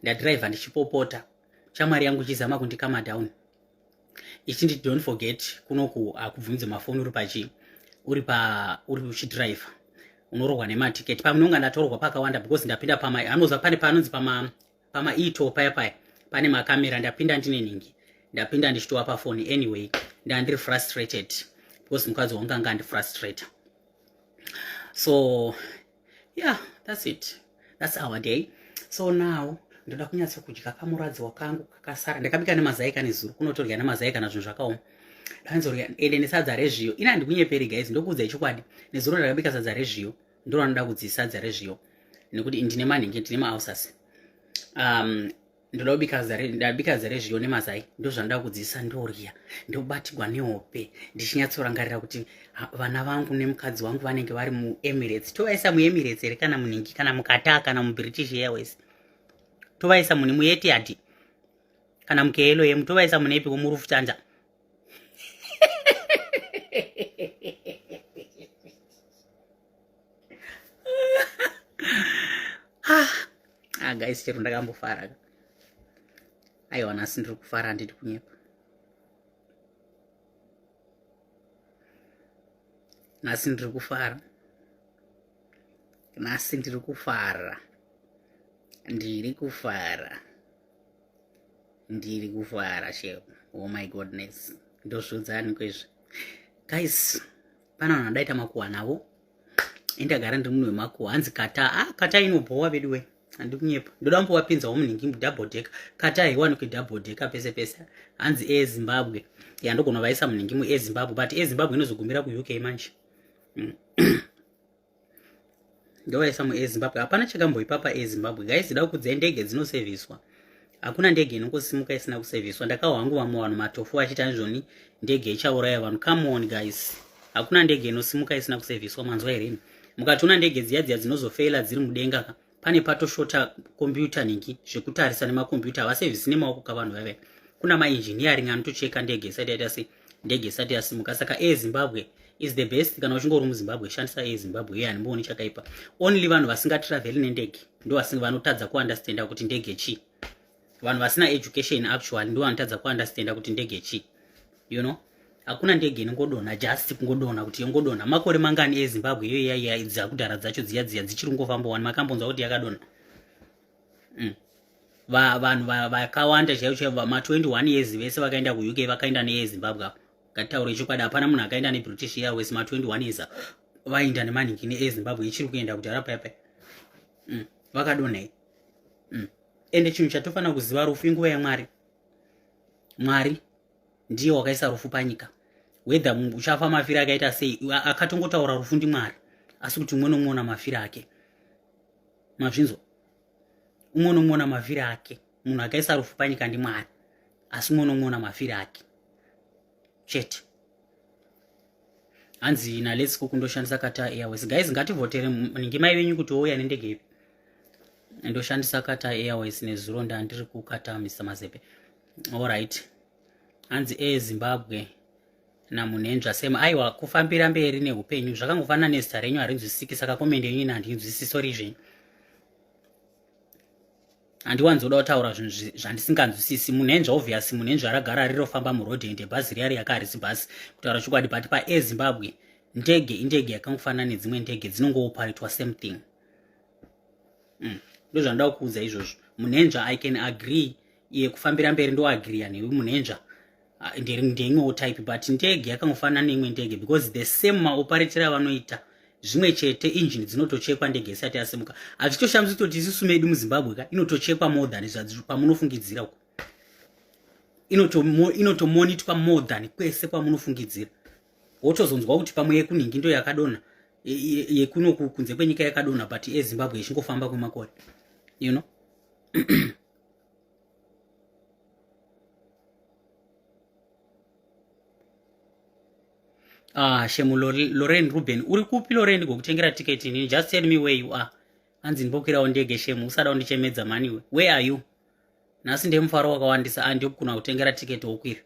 ndadhiraivha ndichipopota, shamwari yangu ichizama kundikama down ichindi, "Don't forget, kunoku hakubvumidze mafoni uri pachi uri pa uri uchidhiraivha, unorohwa nematiketi." Pamunonga ndatorwa pakawanda because ndapinda pama anoza pane panonzi pama paya paya pane makamera. Ndapinda ndine nhingi, ndapinda ndichitova pafoni. Anyway, ndandiri frustrated because mukadzi wangu anga andifrustrata. So yeah, that's it, that's our day. So now ndoda kunyatsa kudya kamuradziwa kangu kakasara. Ndakabika nemazai kanezuro, kunotodya nemazai kana zvinhu zvakaoma. Ndanzorya ende nesadza rezviyo. Ina handikunyeperi guys, ndokuudzai chokwadi. Nezuro ndakabika sadza rezviyo, ndo ranoda kudzi sadza rezviyo nekuti ndine manhingi, ndine maulcers. Ndoda kubika, ndabika sadza rezviyo nemazai, ndo zvandoda kudzisa. Ndorya, ndobatirwa nehope ndichinyatsorangarira kuti vana vangu nemukadzi wangu vanenge vari muEmirates. Tovaisa muEmirates here, kana munhingi, kana muQatar, kana muBritish Airways? Tovaisa muni muEtihad kana muKLM? Tovaisa munepiko? MuLufthansa? Ah, ah guys, chero ndakambofara. Aiwa, nhasi ndiri kufara, handidi kunyepa. Nhasi ndiri kufara, nhasi ndiri kufara, ndiri kufara, ndiri kufara sheo. Oh my goodness, ndozviudzani kwezvi guys? Pana vanhu vandaita makuhwa navo, indagara ndiri munhu wemakuhwa. Hanzi Qatar, ah, Qatar inobhowa vedu we, handi kunyepa. Ndoda kumbovapinzawo munhingi mudouble decker. Qatar haiwanikwi double decker pese pese. Hanzi Air Zimbabwe, yandogona vaisa munhingi muAir Zimbabwe, but Air Zimbabwe inozogumira kuUK manje. Ndovaisa muAir Zimbabwe. Hapana chakamboipapa Air Zimbabwe guys. Da kukudzai, ndege dzinoseviswa, hakuna ndege inongosimuka isina kuseviswa. Ndakawa hangu vamwe vanhu matofu vachita izvoni, ndege ichauraya vanhu. Come on guys, hakuna ndege inosimuka isina kuseviswa. Manzwa here? Mukationa ndege dziya dziya dzinozofeila dziri mudenga ka, pane patoshota kombiyuta ningi zvekutarisa nemakombiyuta. Havasevhisi nemaoko kavanhu vaive kuna maengineering anotocheka ndege isati yaita sei, ndege isati yasimuka. Saka Air Zimbabwe is the best. Kana uchinge uri muZimbabwe, shandisa Air Zimbabwe iye, handimbooni chakaipa. Only vanhu vasingatravheli nendege ndo vanotadza kuunderstanda kuti ndege chii. Vanhu vasina education actually ndo vanotadza kuunderstanda kuti ndege chii. Hakuna ndege inongodonha just kungodonha kuti yongodonha. Makore mangani eZimbabwe iyo iya dzakudhara dzacho dziya dziya dzichiri kungofamba wani? Makambonzwa kuti yakadonha? Vanhu vakawanda chaivo chaivo, ma21 years vese vakaenda kuUK vakaenda neyeZimbabwe apo. Ngatitaure chokwadi, hapana munhu akaenda neBritish Airways. Ma21 years vaenda nemanhingi neeZimbabwe ichiri kuenda kudhara payapaya. Vakadonhai? Ende chinhu chatofanira kuziva, rufu inguva yaMwari. Mwari ndiye wakaisa rufu panyika. Whether uchafa mafiro akaita sei, akatongotaura rufu ndiMwari. Asi kuti umwe nomwe una mafiro ake, mazvinzwa? Umwe nomwe una mafiro ake. Munhu akaisa rufu panyika ndiMwari, asi umwe nomwe una mafiro ake chete. Hanzi naLets Cook, ndoshandisa Qatar Airways. Guys, ngativhotere ningi mai venyu kuti ouya nendege ipi. Ndoshandisa Qatar Airways, nezuro ndandiri kuQatar. Mr Mazepe, allright. Hanzi Air Zimbabwe namunhenzva sema. Aiwa, kufambira mberi neupenyu zvakangofanana nezita renyu, harinzwisisiki. Saka comment yenyu ina handinzwisisi, sorry zvenyu. Handiwanzoda kutaura zvinhu zvandisinganzwisisi. Munhenzva, obvious, munhenzva ragara rirofamba murodhi, ende bhazi riya riyaka harisi bhazi, kutaura chokwadi. But paAir Zimbabwe, ndege indege yakangofanana nedzimwe ndege, dzinongooparetwa same thing. Ndo zvandoda kukuudza izvozvo, munhenzva. I can agree iye kufambira mberi, ndoagriya newe munhenzva. Ah, ndeimwewo type, but ndege yakangofanana neimwe ndege because the same maoperatero avanoita zvimwe chete. Injini dzinotochekwa ndege isati yasimuka. Hazvitoshamisi kutoti isusu medu muZimbabwe ka inotochekwa more than kwamunofungidzira uko, inotomonitwa more than kwese kwamunofungidzira. Wotozonzwa kuti pamwe yekunhingi ndo yakadonha, yekuno kunze kwenyika yakadonha, but eZimbabwe ichingofamba kwemakore, you know. Ah, shemu. Loren Ruben, uri kupi Loren? Ndigokutengera ticket inini. Just tell me where you are. Hanzi ndimbokwirawo ndege. Shemu, usada kundichemedza maniwe. Where are you? Nhasi ndemufaro wakawandisa. Ah, ndiyokugona kutengera ticket wokwira.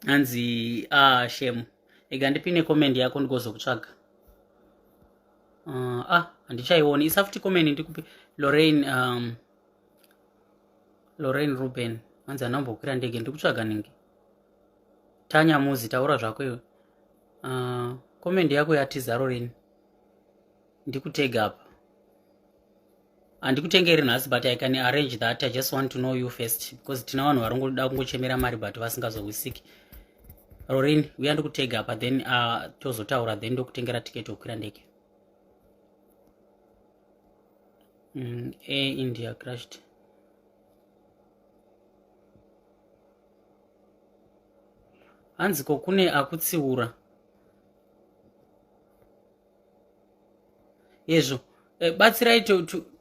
Hanzi, ah, shemu, ega ndipine comment yako ndigozokutsvaga. Ah, handichaioni. Isa futi comment ndikupi. Lorraine, Lorraine Ruben, hanzi anambokwira ndege. Ndikutsvaga ningi. Tanya Muzi, taura zvako iwe. Comment yako yatiza. Lorraine, ndikutega apa. Handikutengeri nhasi, but I can arrange that. I just want to know you first, because tina vanhu vari ngoda kungochemera mari but vasingazowisiki. Lorin, uya ndikutega apa, then tozotaura, then ndokutengera ticket wokwira ndege. Air India crashed. Hanzi ko kune akutsiura yezvo. Batsirai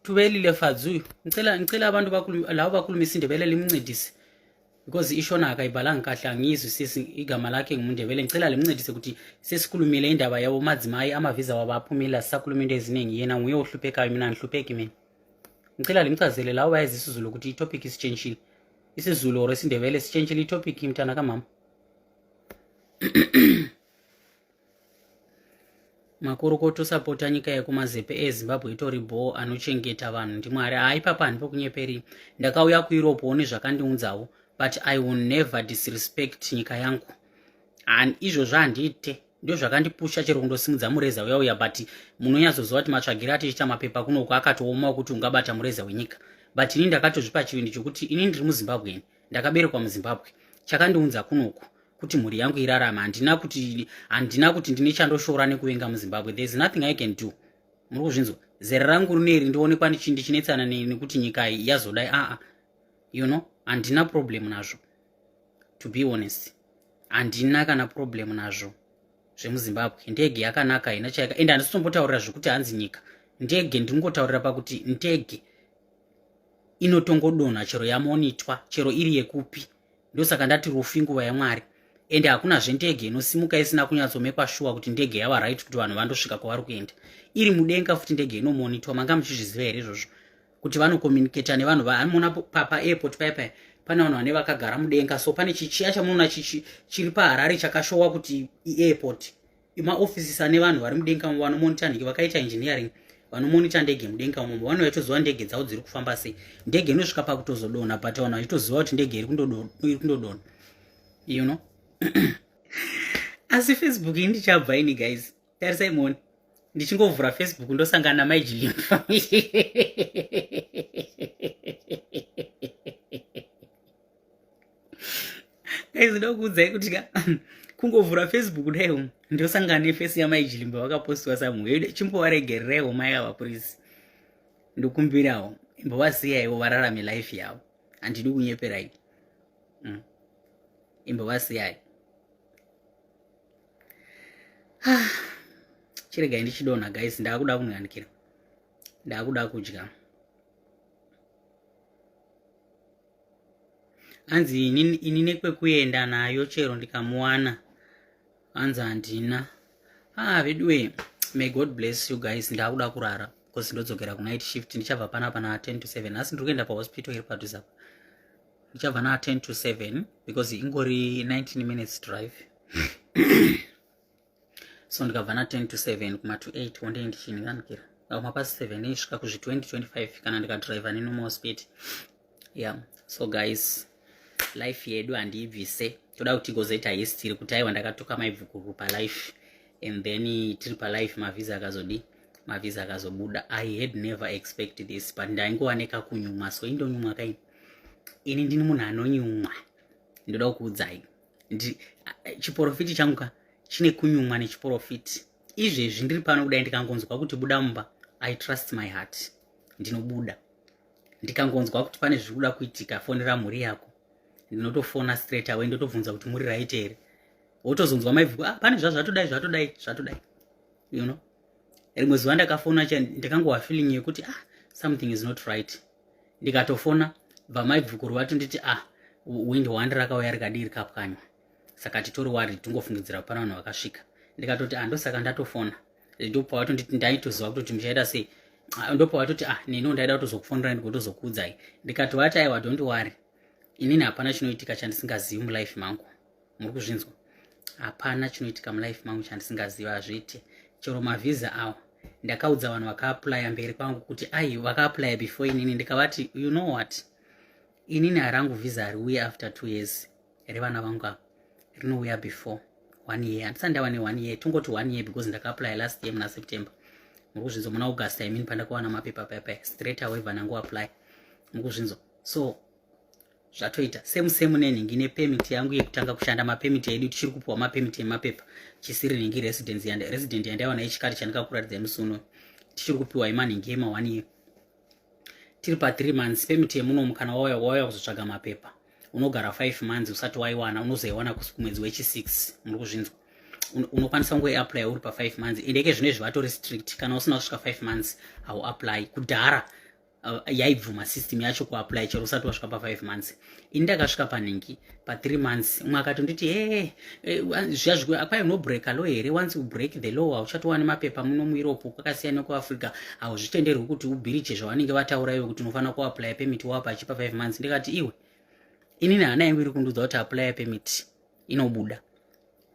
Tubelile Fadzi uyu. Ngicela abantu labo bakhuluma isiNdebele limncedise, because ishona akayibhalanga kahle, angiyizwisisi. Igama lakhe nguMndebele. Ngicela limncedise ukuthi sesikhulumile indaba yabo madzimai, amavisa wabo aphumile, sisakhuluma into eziningi. Yena nguye ohluphekayo, mina angihlupheki mina. Ngicela limchazele labo bayazi isiZulu ukuthi itopic isitshentshile, isiZulu or isiNdebele, sitshentshile itopic, mntana kamama. Makurukota, usapota nyika yekumazepe eZimbabwe itori bho. Anochengeta vanhu ndiMwari. Haa, ipapa handipo kunyeperi. Ndakauya kuEurope one zvakandiunzawo, but I will never disrespect nyika yangu. And izvozvo handiite. Ndo zvakandipusha chero kundosimudza mureza uya uya, but munonyatsoziva kuti matsvagiro atichiita mapepa kunoku akatoomawo kuti ungabata mureza wenyika. But ini ndakatozvipa chivindi chokuti ini ndiri muZimbabweni, ndakaberekwa muZimbabwe. Chakandiunza kunoku kuti mhuri yangu irarama. Handina kuti ndine chandoshora nekuvenga muZimbabwe. There is nothing I can do. Muri kuzvinzwa? Zera rangu rineri ndionekwa ndichinetsana nekuti nyika iyi yazodai. Aa, handina problem nazvo. To be honest, handina kana problem nazvo zvemuZimbabwe. Ndege yakanaka, haina chaika, ende handisitombotaurira zvekuti hanzi nyika ndege. Ndingotaurira pakuti ndege inotongodonha chero yamonitwa, chero iri yekupi. Ndosaka ndati rufu inguva yaMwari, ende hakunazve ndege inosimuka isina kunyatsomekwa shuwa kuti ndege yava right kuti vanhu vandosvika kwavari kuenda. Iri mudenga futi ndege inomonitwa. Manga muchizviziva here izvozvo, kuti vanokomunicata nevanhu vaamona paairport paya paya? Pane vanhu vane vakagara mudenga, so pane chichiya chamunoona chiri paHarare chakashowa kuti iairport. Maoffices ane vanhu vari mudenga umo vanomonita ndege, vakaita engineering, vanomonita ndege mudenga umo. Vanoyatoziva ndege dzavo dziri kufamba sei. Ndege inosvika pakutozodonha, but vanhu vachitoziva kuti ndege iri kundodonha. Asi Facebook iyi ndichabva ini guys. Tarisai muone, ndichingovhura Facebook ndosangana namaijilimba. Guys, ndokuudzai kuti ka kungovhura Facebook dai ndosangana neface yamaijilimba vakapostiwa somewhere. Chimbovaregerereiwo mai ava please, ndokumbirawo, imbovasiyaiwo vararame life yavo. Handidi kunyeperai. Imbovasiyai. Ah, chiregai ndichidonha guys, ndaakuda kunyanikira, ndaakuda kudya. Hanzi ini nekwekuenda nayo chero ndikamuwana, hanzi handina. Ah, veduwe, may God bless you guys. Ndakuda kurara because ndodzokera kunight shift. Ndichabva panapa na 10 to 7. Nhasi ndiri kuenda pahospital iri padhuze apa. Ndichabva na 10 to 7 because ingori 19 minutes drive, so ndikabva na 10 to 7, kuma to 8 wondei ndichinikanikira kuma past 7, isvika kuzvi 20 25 kana ndikadriva nenormal speed. Yeah, so guys, life yedu handiibvise. Toda kuti igozoita history kuti aiwa, ndakatuka maibvukuru palife, and then tiri palife mavhisa akazodi, mavhisa akazobuda. I had never expect this, but ndaingova nekakunyumwa, so indonyumwa kaini. Ini ndini munhu anonyumwa. Ndoda kukuudzai, chiprofiti changu ka chine kunyumwa nechiprofiti. Izvezvi ndiri pano kudai, ndikangonzwa kuti buda mumba, I trust my heart, ndinobuda. Ndikangonzwa kuti pane zviri kuda kuitika, fonera mhuri yako, ndinotofona straight away, ndotobvunza kuti muri right here. Wotozonzwa maibvuku, ah, pane zvazvatodai, zvatodai, zvatodai, you know. Rimwe zuva ndakafona, ndakangova feeling yekuti, ah, something is not right. Ndikatofona, bva maibvukuru vatonditi, ah, window one rakauya rikadii, rikapwanywa, saka titori wari tingofungidzira pana vanhu vakasvika. Ndikatoti, ah, ndosaka ndatofona. Ndopa vatonditi, ndaitoziva kutoti muchaita sei. Ah, ndopa vatoti, ah, nino ndaida kutozokufonerai ndikotozokuudzai. Ndikati vati, aiwa, don't worry, inini hapana chinoitika chandisingazivi mulife mangu. Muri kuzvinzwa? Hapana chinoitika mulife mangu chandisingazivi, hazviiti. Chero mavhisa awa, ndakaudza vanhu vakaapplya mberi kwangu kuti ai, vakaapplya before inini, ndikavati, you know what, inini harangu vhisa hariuye after 2 years. Revana vangu ava rinouya before one year. Handisati ndava ne1 year, tongoti one year, because ndakaapply last year muna September. Muri kuzvinzwa? Muna August, I mean, pandakawana mapepa paipai, straight away vanangoapply. Muri kuzvinzwa? So zvatoita same same nenhingi nepermit yangu yekutanga kushanda. Mapermit edu tichiri kupiwa mapermit emapepa, chisiri nhingi resident yandaiwana yechikari chandikakuratidzai musi uno. Tichiri kupiwa imanhingi ema one year, tiri pa3 months. Permit yemunomu, kana wauya, wauya kuzotsvaga mapepa, unogara 5 months usati waiwana. Unozoiwana kumwedzi wechi6. Muri kuzvinzwa? Unokwanisa kungoiapply uri pa5 months. Endeke zvino izvi vatori strict, kana usina kusvika 5 months hauapply. Kudhara yaibvuma system yacho kuapply chero usati wasvika pa5 months. Ini ndakasvika panhingi pa3 months. Umwe akatonditi, he, zviya kwai unobreaka law here? Once you break the law, hauchatowani mapepa muno muEurope. Kwakasiyana nekuAfrica, hauzvitenderwi kuti ubreache zvavanenge vataura iwe kuti unofanira kuapply permit wapa achipa 5 months. Ndikati, iwe, inini hana yangu iri kundudza kuti apply permit inobuda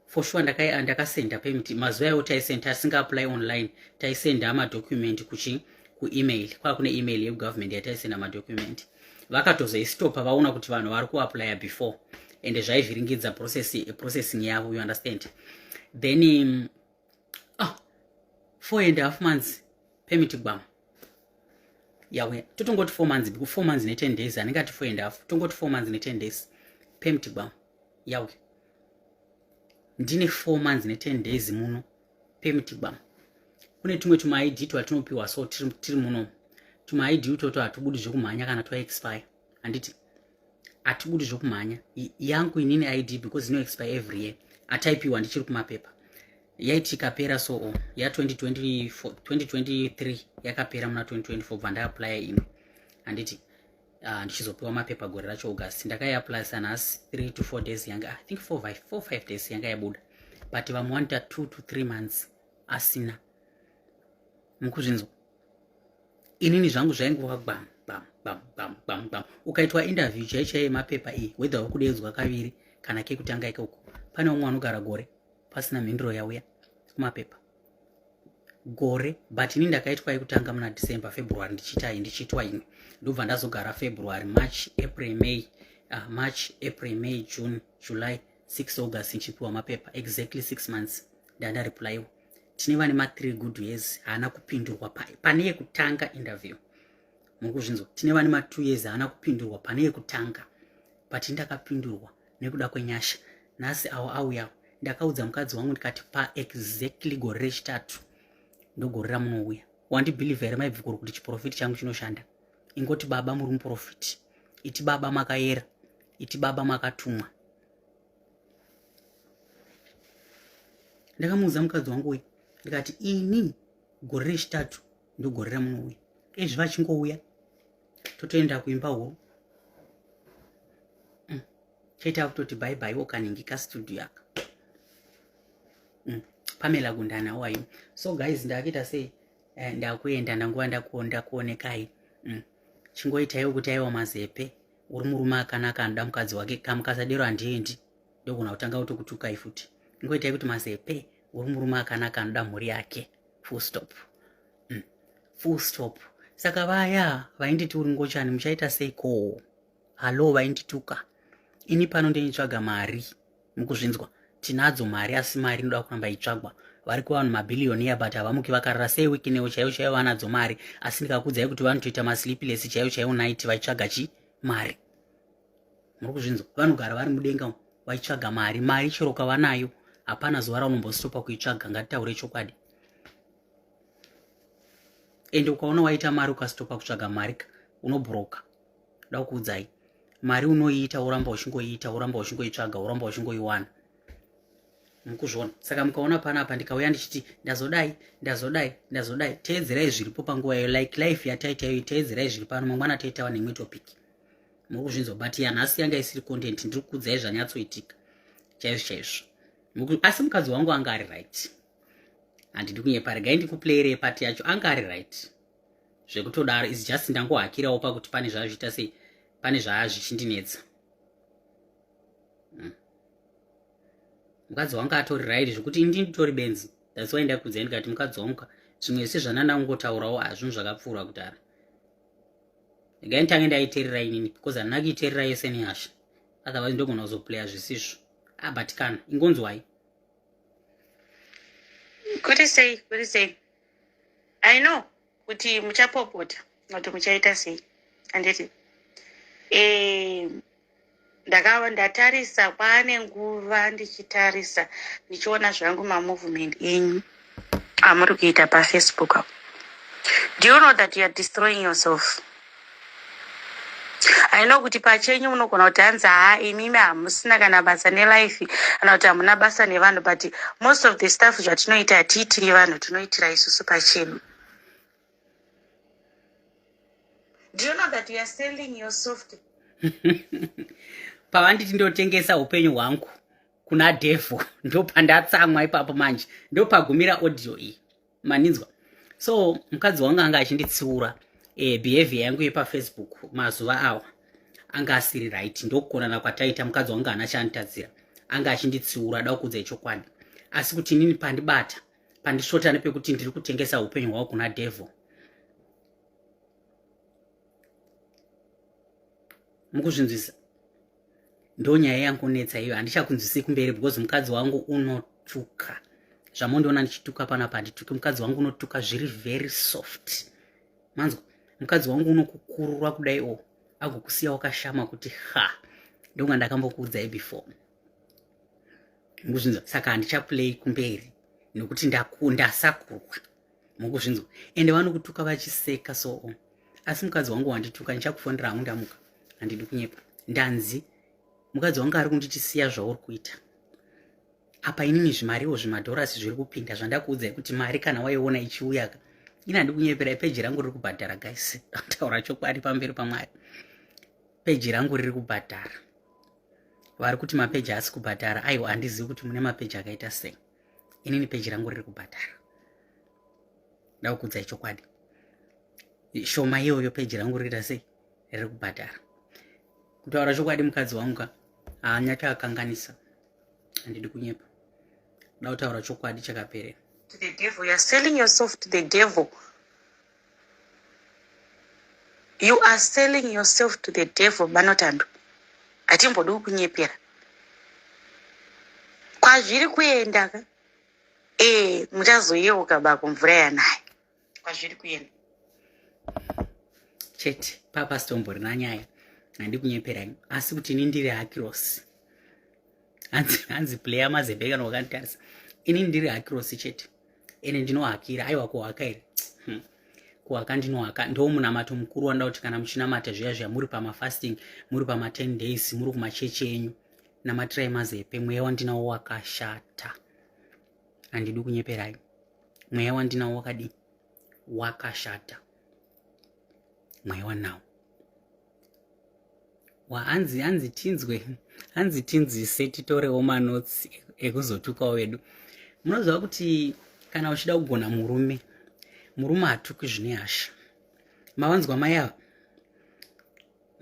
for sure. Ndakasenda permit. Mazuva iwo taisenda tasinga apply online, taisenda madocument kuchi kuemail. Kwaa kune email yekugovernment yataisenda madocument. Vakatozoistopa vaona kuti vanhu vari kuapplya before, ende zvaivhiringidza processing yavo, you understand? Then ah, 4.5 months, permit gwam yauya. Totongoti 4 months, 4 months ne10 days, anenge ati 4.5, tongoti 4 months ne10 days, permit gwam yauya. Ndine 4 months ne10 days muno, permit gwam. Kune tumwe tumaID twatinopiwa, so tiri muno tumaID utoto hatubudi zvekumhanya kana twaexpire, handiti? Hatibudi zvokumhanya. Yangu inini ID, because inoexpire every year, ataipiwa ndichiri kumapepa, yaiti ikapera, so ya 2023 yakapera muna 2024, bva ndaapplya imwe, handiti? Ndichizopiwa mapepa gore racho August. Ndakaiapply sanhasi 3 to 4 days yanga, I think 4 5 days yanga yabuda, but vamwe vanoita 2 to 3 months asina. Mukuzvinzwa? Inini zvangu zvaingova gbam gbam gbam gbam gbam gbam. Ukaitwa interview chai chai yemapepa iyi, whether uri kudedzwa kaviri kana kekutanga ikoko, pane umwe anogara gore pasina mhinduro yauya kumapepa, gore. But ini ndakaitwa yekutanga muna December, February ndichiita, ndichiitwa imwe, ndobva ndazogara February, March, April, May, March, April, May, June, July, 6 August ndichipiwa mapepa. Exactly 6 months ndandareplyiwa. Tine vane ma3 good years haana kupindurwa pane yekutanga interview. Muri kuzvinzwa? Tine vane ma2 years haana kupindurwa pane yekutanga, but ndakapindurwa nekuda kwenyasha. Nhasi awo auya. Ndakaudza mukadzi wangu ndikati, paexactly gore rechitatu ndogore ramunouya. Wandibelieva here, maibvukuru, kuti chiprofiti changu chinoshanda? Ingoti baba muri muprofiti, iti baba makayera, iti baba makatumwa. Ndakamuudza mukadzi wangu uyu ndikati, ini gore rechitatu ndogore ramunouya. Ezvi vachingouya, totoenda kuimba huru. Chaita kutoti bye bye okaningi kastudio aka. Pamela Gundana wayo. So guys, ndakuita sei? Ndakuenda, ndanguva ndakuonekai. Chingoitaiwo kuti, aiwa, Mazepe, uri murume akanaka anoda mukadzi wake. Kamukasadero handiendi, ndogona kutanga kutokutukai futi. Ingoitai kuti, Mazepe, uri murume akanaka anoda mhuri yake, full stop. Full stop. Saka vaya vainditi uri ngochani, muchaita seiko? Hallo, vaindituka, ini pano ndeinitsvaga mari. Mukuzvinzwa? Tinadzo mari, asi mari inoda kuramba itsvagwa. Vari kuvanhu mabillionaire, but havamuki vakarara sei. Wicknell chaivo chaivo vanadzo mari, asi ndikakudzai kuti vanotoita masleepless chaivo chaivo night vachitsvaga chi mari. Muri kuzvinzwa? Vanogara vari mudenga vachitsvaga mari. Mari chero kavanayo, hapana zuva raunombostopa kuitsvaga. Ngatitaure chokwadi. Ende ukaona waita mari ukastopa kutsvaga mari, unobroka. Da kuudzai, mari unoiita, uramba uchingoiita, uramba uchingoitsvaga, uramba uchingoiwana. Mukuzviona? Saka mukaona panapa ndikauya ndichiti ndazodai, ndazodai, ndazodai, teedzerai zviripo panguva iyo, like life yataita iyo, teedzerai zviri pano. Mangwana taitawa neimwe topic, muri kuzvinzwa? But yanhasi yanga isiri content, ndiri kukudzai zvanyatsoitika chaizvo chaizvo. Asi mukadzi wangu anga ari right, handidi kunyepa. Regai ndikuplayerei pati yacho. Anga ari right zvekutodaro, is just ndangohakirawo pakuti pane zvazviita sei, pane zvaazvichindinetsa. Mukadzi wangu atori right zvekuti indi nditori benzi. That's why ndakudzai ndikati mukadzi wangu zvimwe zvese zvanandangotaurawo hazvinhu zvakapfuura kudhara. Regai nditange ndaiterera inini, because handina kuiterera yese nehasha, otherwise ndogona kuzoplaya zvisizvo. Ah, but kana ingonzwai. Kuri sei, kuri sei? I know kuti muchapopota, kuti muchaita sei, handiti? Ndakava ndatarisa kwaane nguva ndichitarisa, ndichiona zvangu mamovement enyu amuri kuita paFacebook apo. Do you know that you are destroying yourself? I know kuti pachenyu munogona kuti hanzi, "Ha, imimi hamusina kana basa nelife," kana kuti hamuna basa nevanhu, but most of the stuff zvatinoita hatiitiri vanhu, tinoitira isusu pachedu. Do you know that you are selling yourself to Pavanditi ndotengesa upenyu hwangu kuna devil, ndopandatsamwa ipapo. Manje ndopagumira audio iyi, maninzwa? So mukadzi wangu anga achinditsiura behavior yangu yepaFacebook mazuva awa anga asiri right. Ndokukonana kwataita. Mukadzi wangu haana chaanditadzira, anga achinditsiura, da kuudza ichokwadi. Asi kuti inini pandibata, pandisvota nepekuti ndiri kutengesa upenyu hwangu kuna devil. Mukuzvinzwisa? Ndo nyaya yangunetsa iyo, handichakunzwisi kumberi because mukadzi wangu unotuka. Zvamondiona ndichituka panapa, handituki. Mukadzi wangu unotuka zviri very soft, manzwa? Mukadzi wangu unokukurura kudai o, agokusiya wakashama kuti ha, ndonga ndakambokuudzai before. Mukuzvinzwa? Saka handichaplay kumberi nekuti ndasakurwa. Mukuzvinzwa? Ende vanokutuka vachiseka. So asi mukadzi wangu wandituka, ndichakufonera hangu ndamuka, handidi kunyepa. Ndanzi mukadzi wangu ari kunditisiya zvauri kuita apa. Inini zvimariwo, zvimadhorasi zviri kupinda, zvandakuudzai kuti mari kana waiona ichiuya ka, ini handi kunyeperai. Peji rangu riri kubhadhara, guys, taura chokwadi pamberi paMwari, peji rangu riri kubhadhara. Vari kuti mapeji haasi kubhadhara, aiwa, handizivi kuti mune mapeji akaita sei. Inini peji rangu riri kubhadhara, ndakukudzai chokwadi. Shoma iyoyo, peji rangu riri sei, riri kubhadhara. Kutaura chokwadi, mukadzi wangu ka haanya chaakanganisa, handidi kunyepa, da kutaura chokwadi chakaperera. To the devil. You are selling yourself to the devil. You are selling yourself to the devil, Banotando. Hatimbodi kukunyepera. Kwazviri kuenda ka, muchazoyeuka bako mvura yanaya. Kwazviri kuenda. Chete papasitomborina nyaya, handi kunyeperai. Asi kuti ini ndiri hakirosi, hanzi player Mazembe kana wakanditarisa, ini ndiri hakirosi chete, ende ndinohakira. Aiwa, kuhaka here? Kuhaka ndinohaka, ndo munamato mukuru wanda kuti kana muchinamata zviya zviya, muri pamafasting, muri pama10 days, muri kumachechi enyu, namatirai Mazepe. Mweya wandinawo wakashata, handidi kunyeperai. Mweya wandinawo wakadii? Wakashata mweya wanawo. Wahanzi, hanzi tinzwe, hanzi tinzwise, titorewo manotsi ekuzotukawo vedu. Munoziva kuti kana uchida kugona murume, murume hatuki zvine hasha. Mavanzwa mai ava?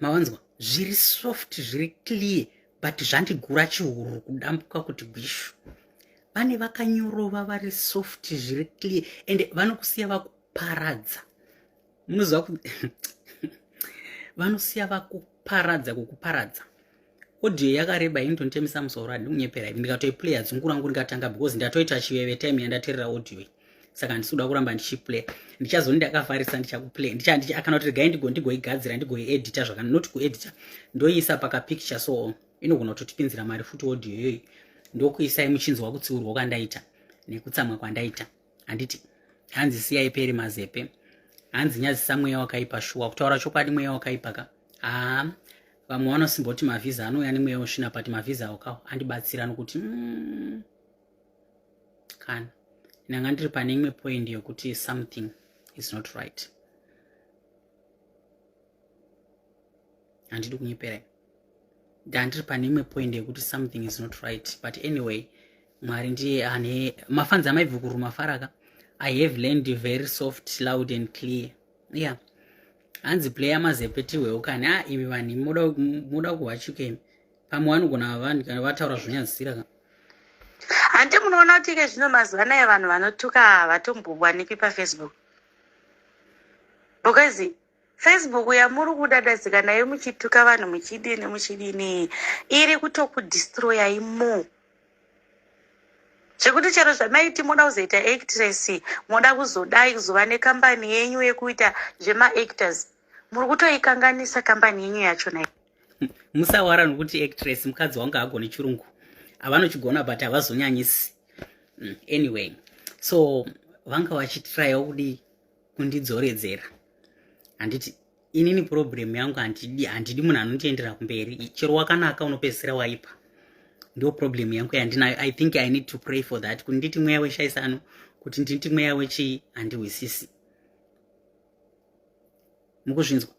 Mavanzwa? Zviri soft, zviri clear, but zvandigura chihururu kudambuka kuti gwishu. Vane vakanyorova, vari soft, zviri clear, ende vanokusiya vakuparadza. Munoziva, vanosiya vakuparadza, kukuparadza. Audio yakareba, inotonditemesa musoro, handi kunyepera. Ndikatoiplaya dzungu rangu ndikatanga, because ndatoita chiveve time yandateerera audio iyi, saka handisi kuda kuramba ndichiplay. Ndichazoni ndakafarisa, ndichakuplay, kana kuti regai ndigoigadzira, ndigoiedita zvakana, not kuedita, ndoiisa pakapicture, so inogona kutotipinzira mari futi audio iyoyi. Ndokuisai muchinzwa kutsiurwa kwandaita nekutsamwa kwandaita, handiti? Hanzi siyai peri Mazepe, hanzi nyadzisa mweya wakaipa. Shuwa, kutaura chokwadi, mweya wakaipa ka. Haa, vamwe vanosimboti mavhiza anouya nemweya wesvina, but mavhiza akawo andibatsira nokuti. Kana ndanga ndiri pane imwe point yokuti something is not right. Handidi kunyepera, ndandiri pane imwe point yekuti something is not right. But anyway, Mwari ndiye ane mafanzi amaibvukuru mafaraka. I have learned very soft, loud and clear. Yeah, hanzi player mazepetiwewo kani. A, imi vanhu muda kuvachuka imi. Pamwe vanogona vanhu kana vataura zvonyadzisira ka. Handi munoona kuti ike zvino mazuva anaya vanhu vanotuka havatombowanikwi paFacebook, because Facebook yamuri kudadadzika nayo muchituka vanhu, muchidini muchidini, iri kutokudestroyai more, zvekuti chero zvamaiti moda kuzoita actress, moda kuzodai kuzova nekambani yenyu yekuita zvemaactors, muri kutoikanganisa kambani yenyu yacho nai. Musawara nokuti actress, mukadzi wangu haagoni chirungu. Havanochigona but havazonyanyisi. Anyway, so vanga vachitryawo kudii, kundidzoredzera. Handiti inini problem yangu, handidi munhu anondiendera kumberi. Chero wakanaka, unopedzisira waipa. Ndo problem yangu yandinayo. I think I need to pray for that, kuti nditi mweya weshaisano, kuti nditi mweya wechii, handihwisisi. Mukuzvinzwa?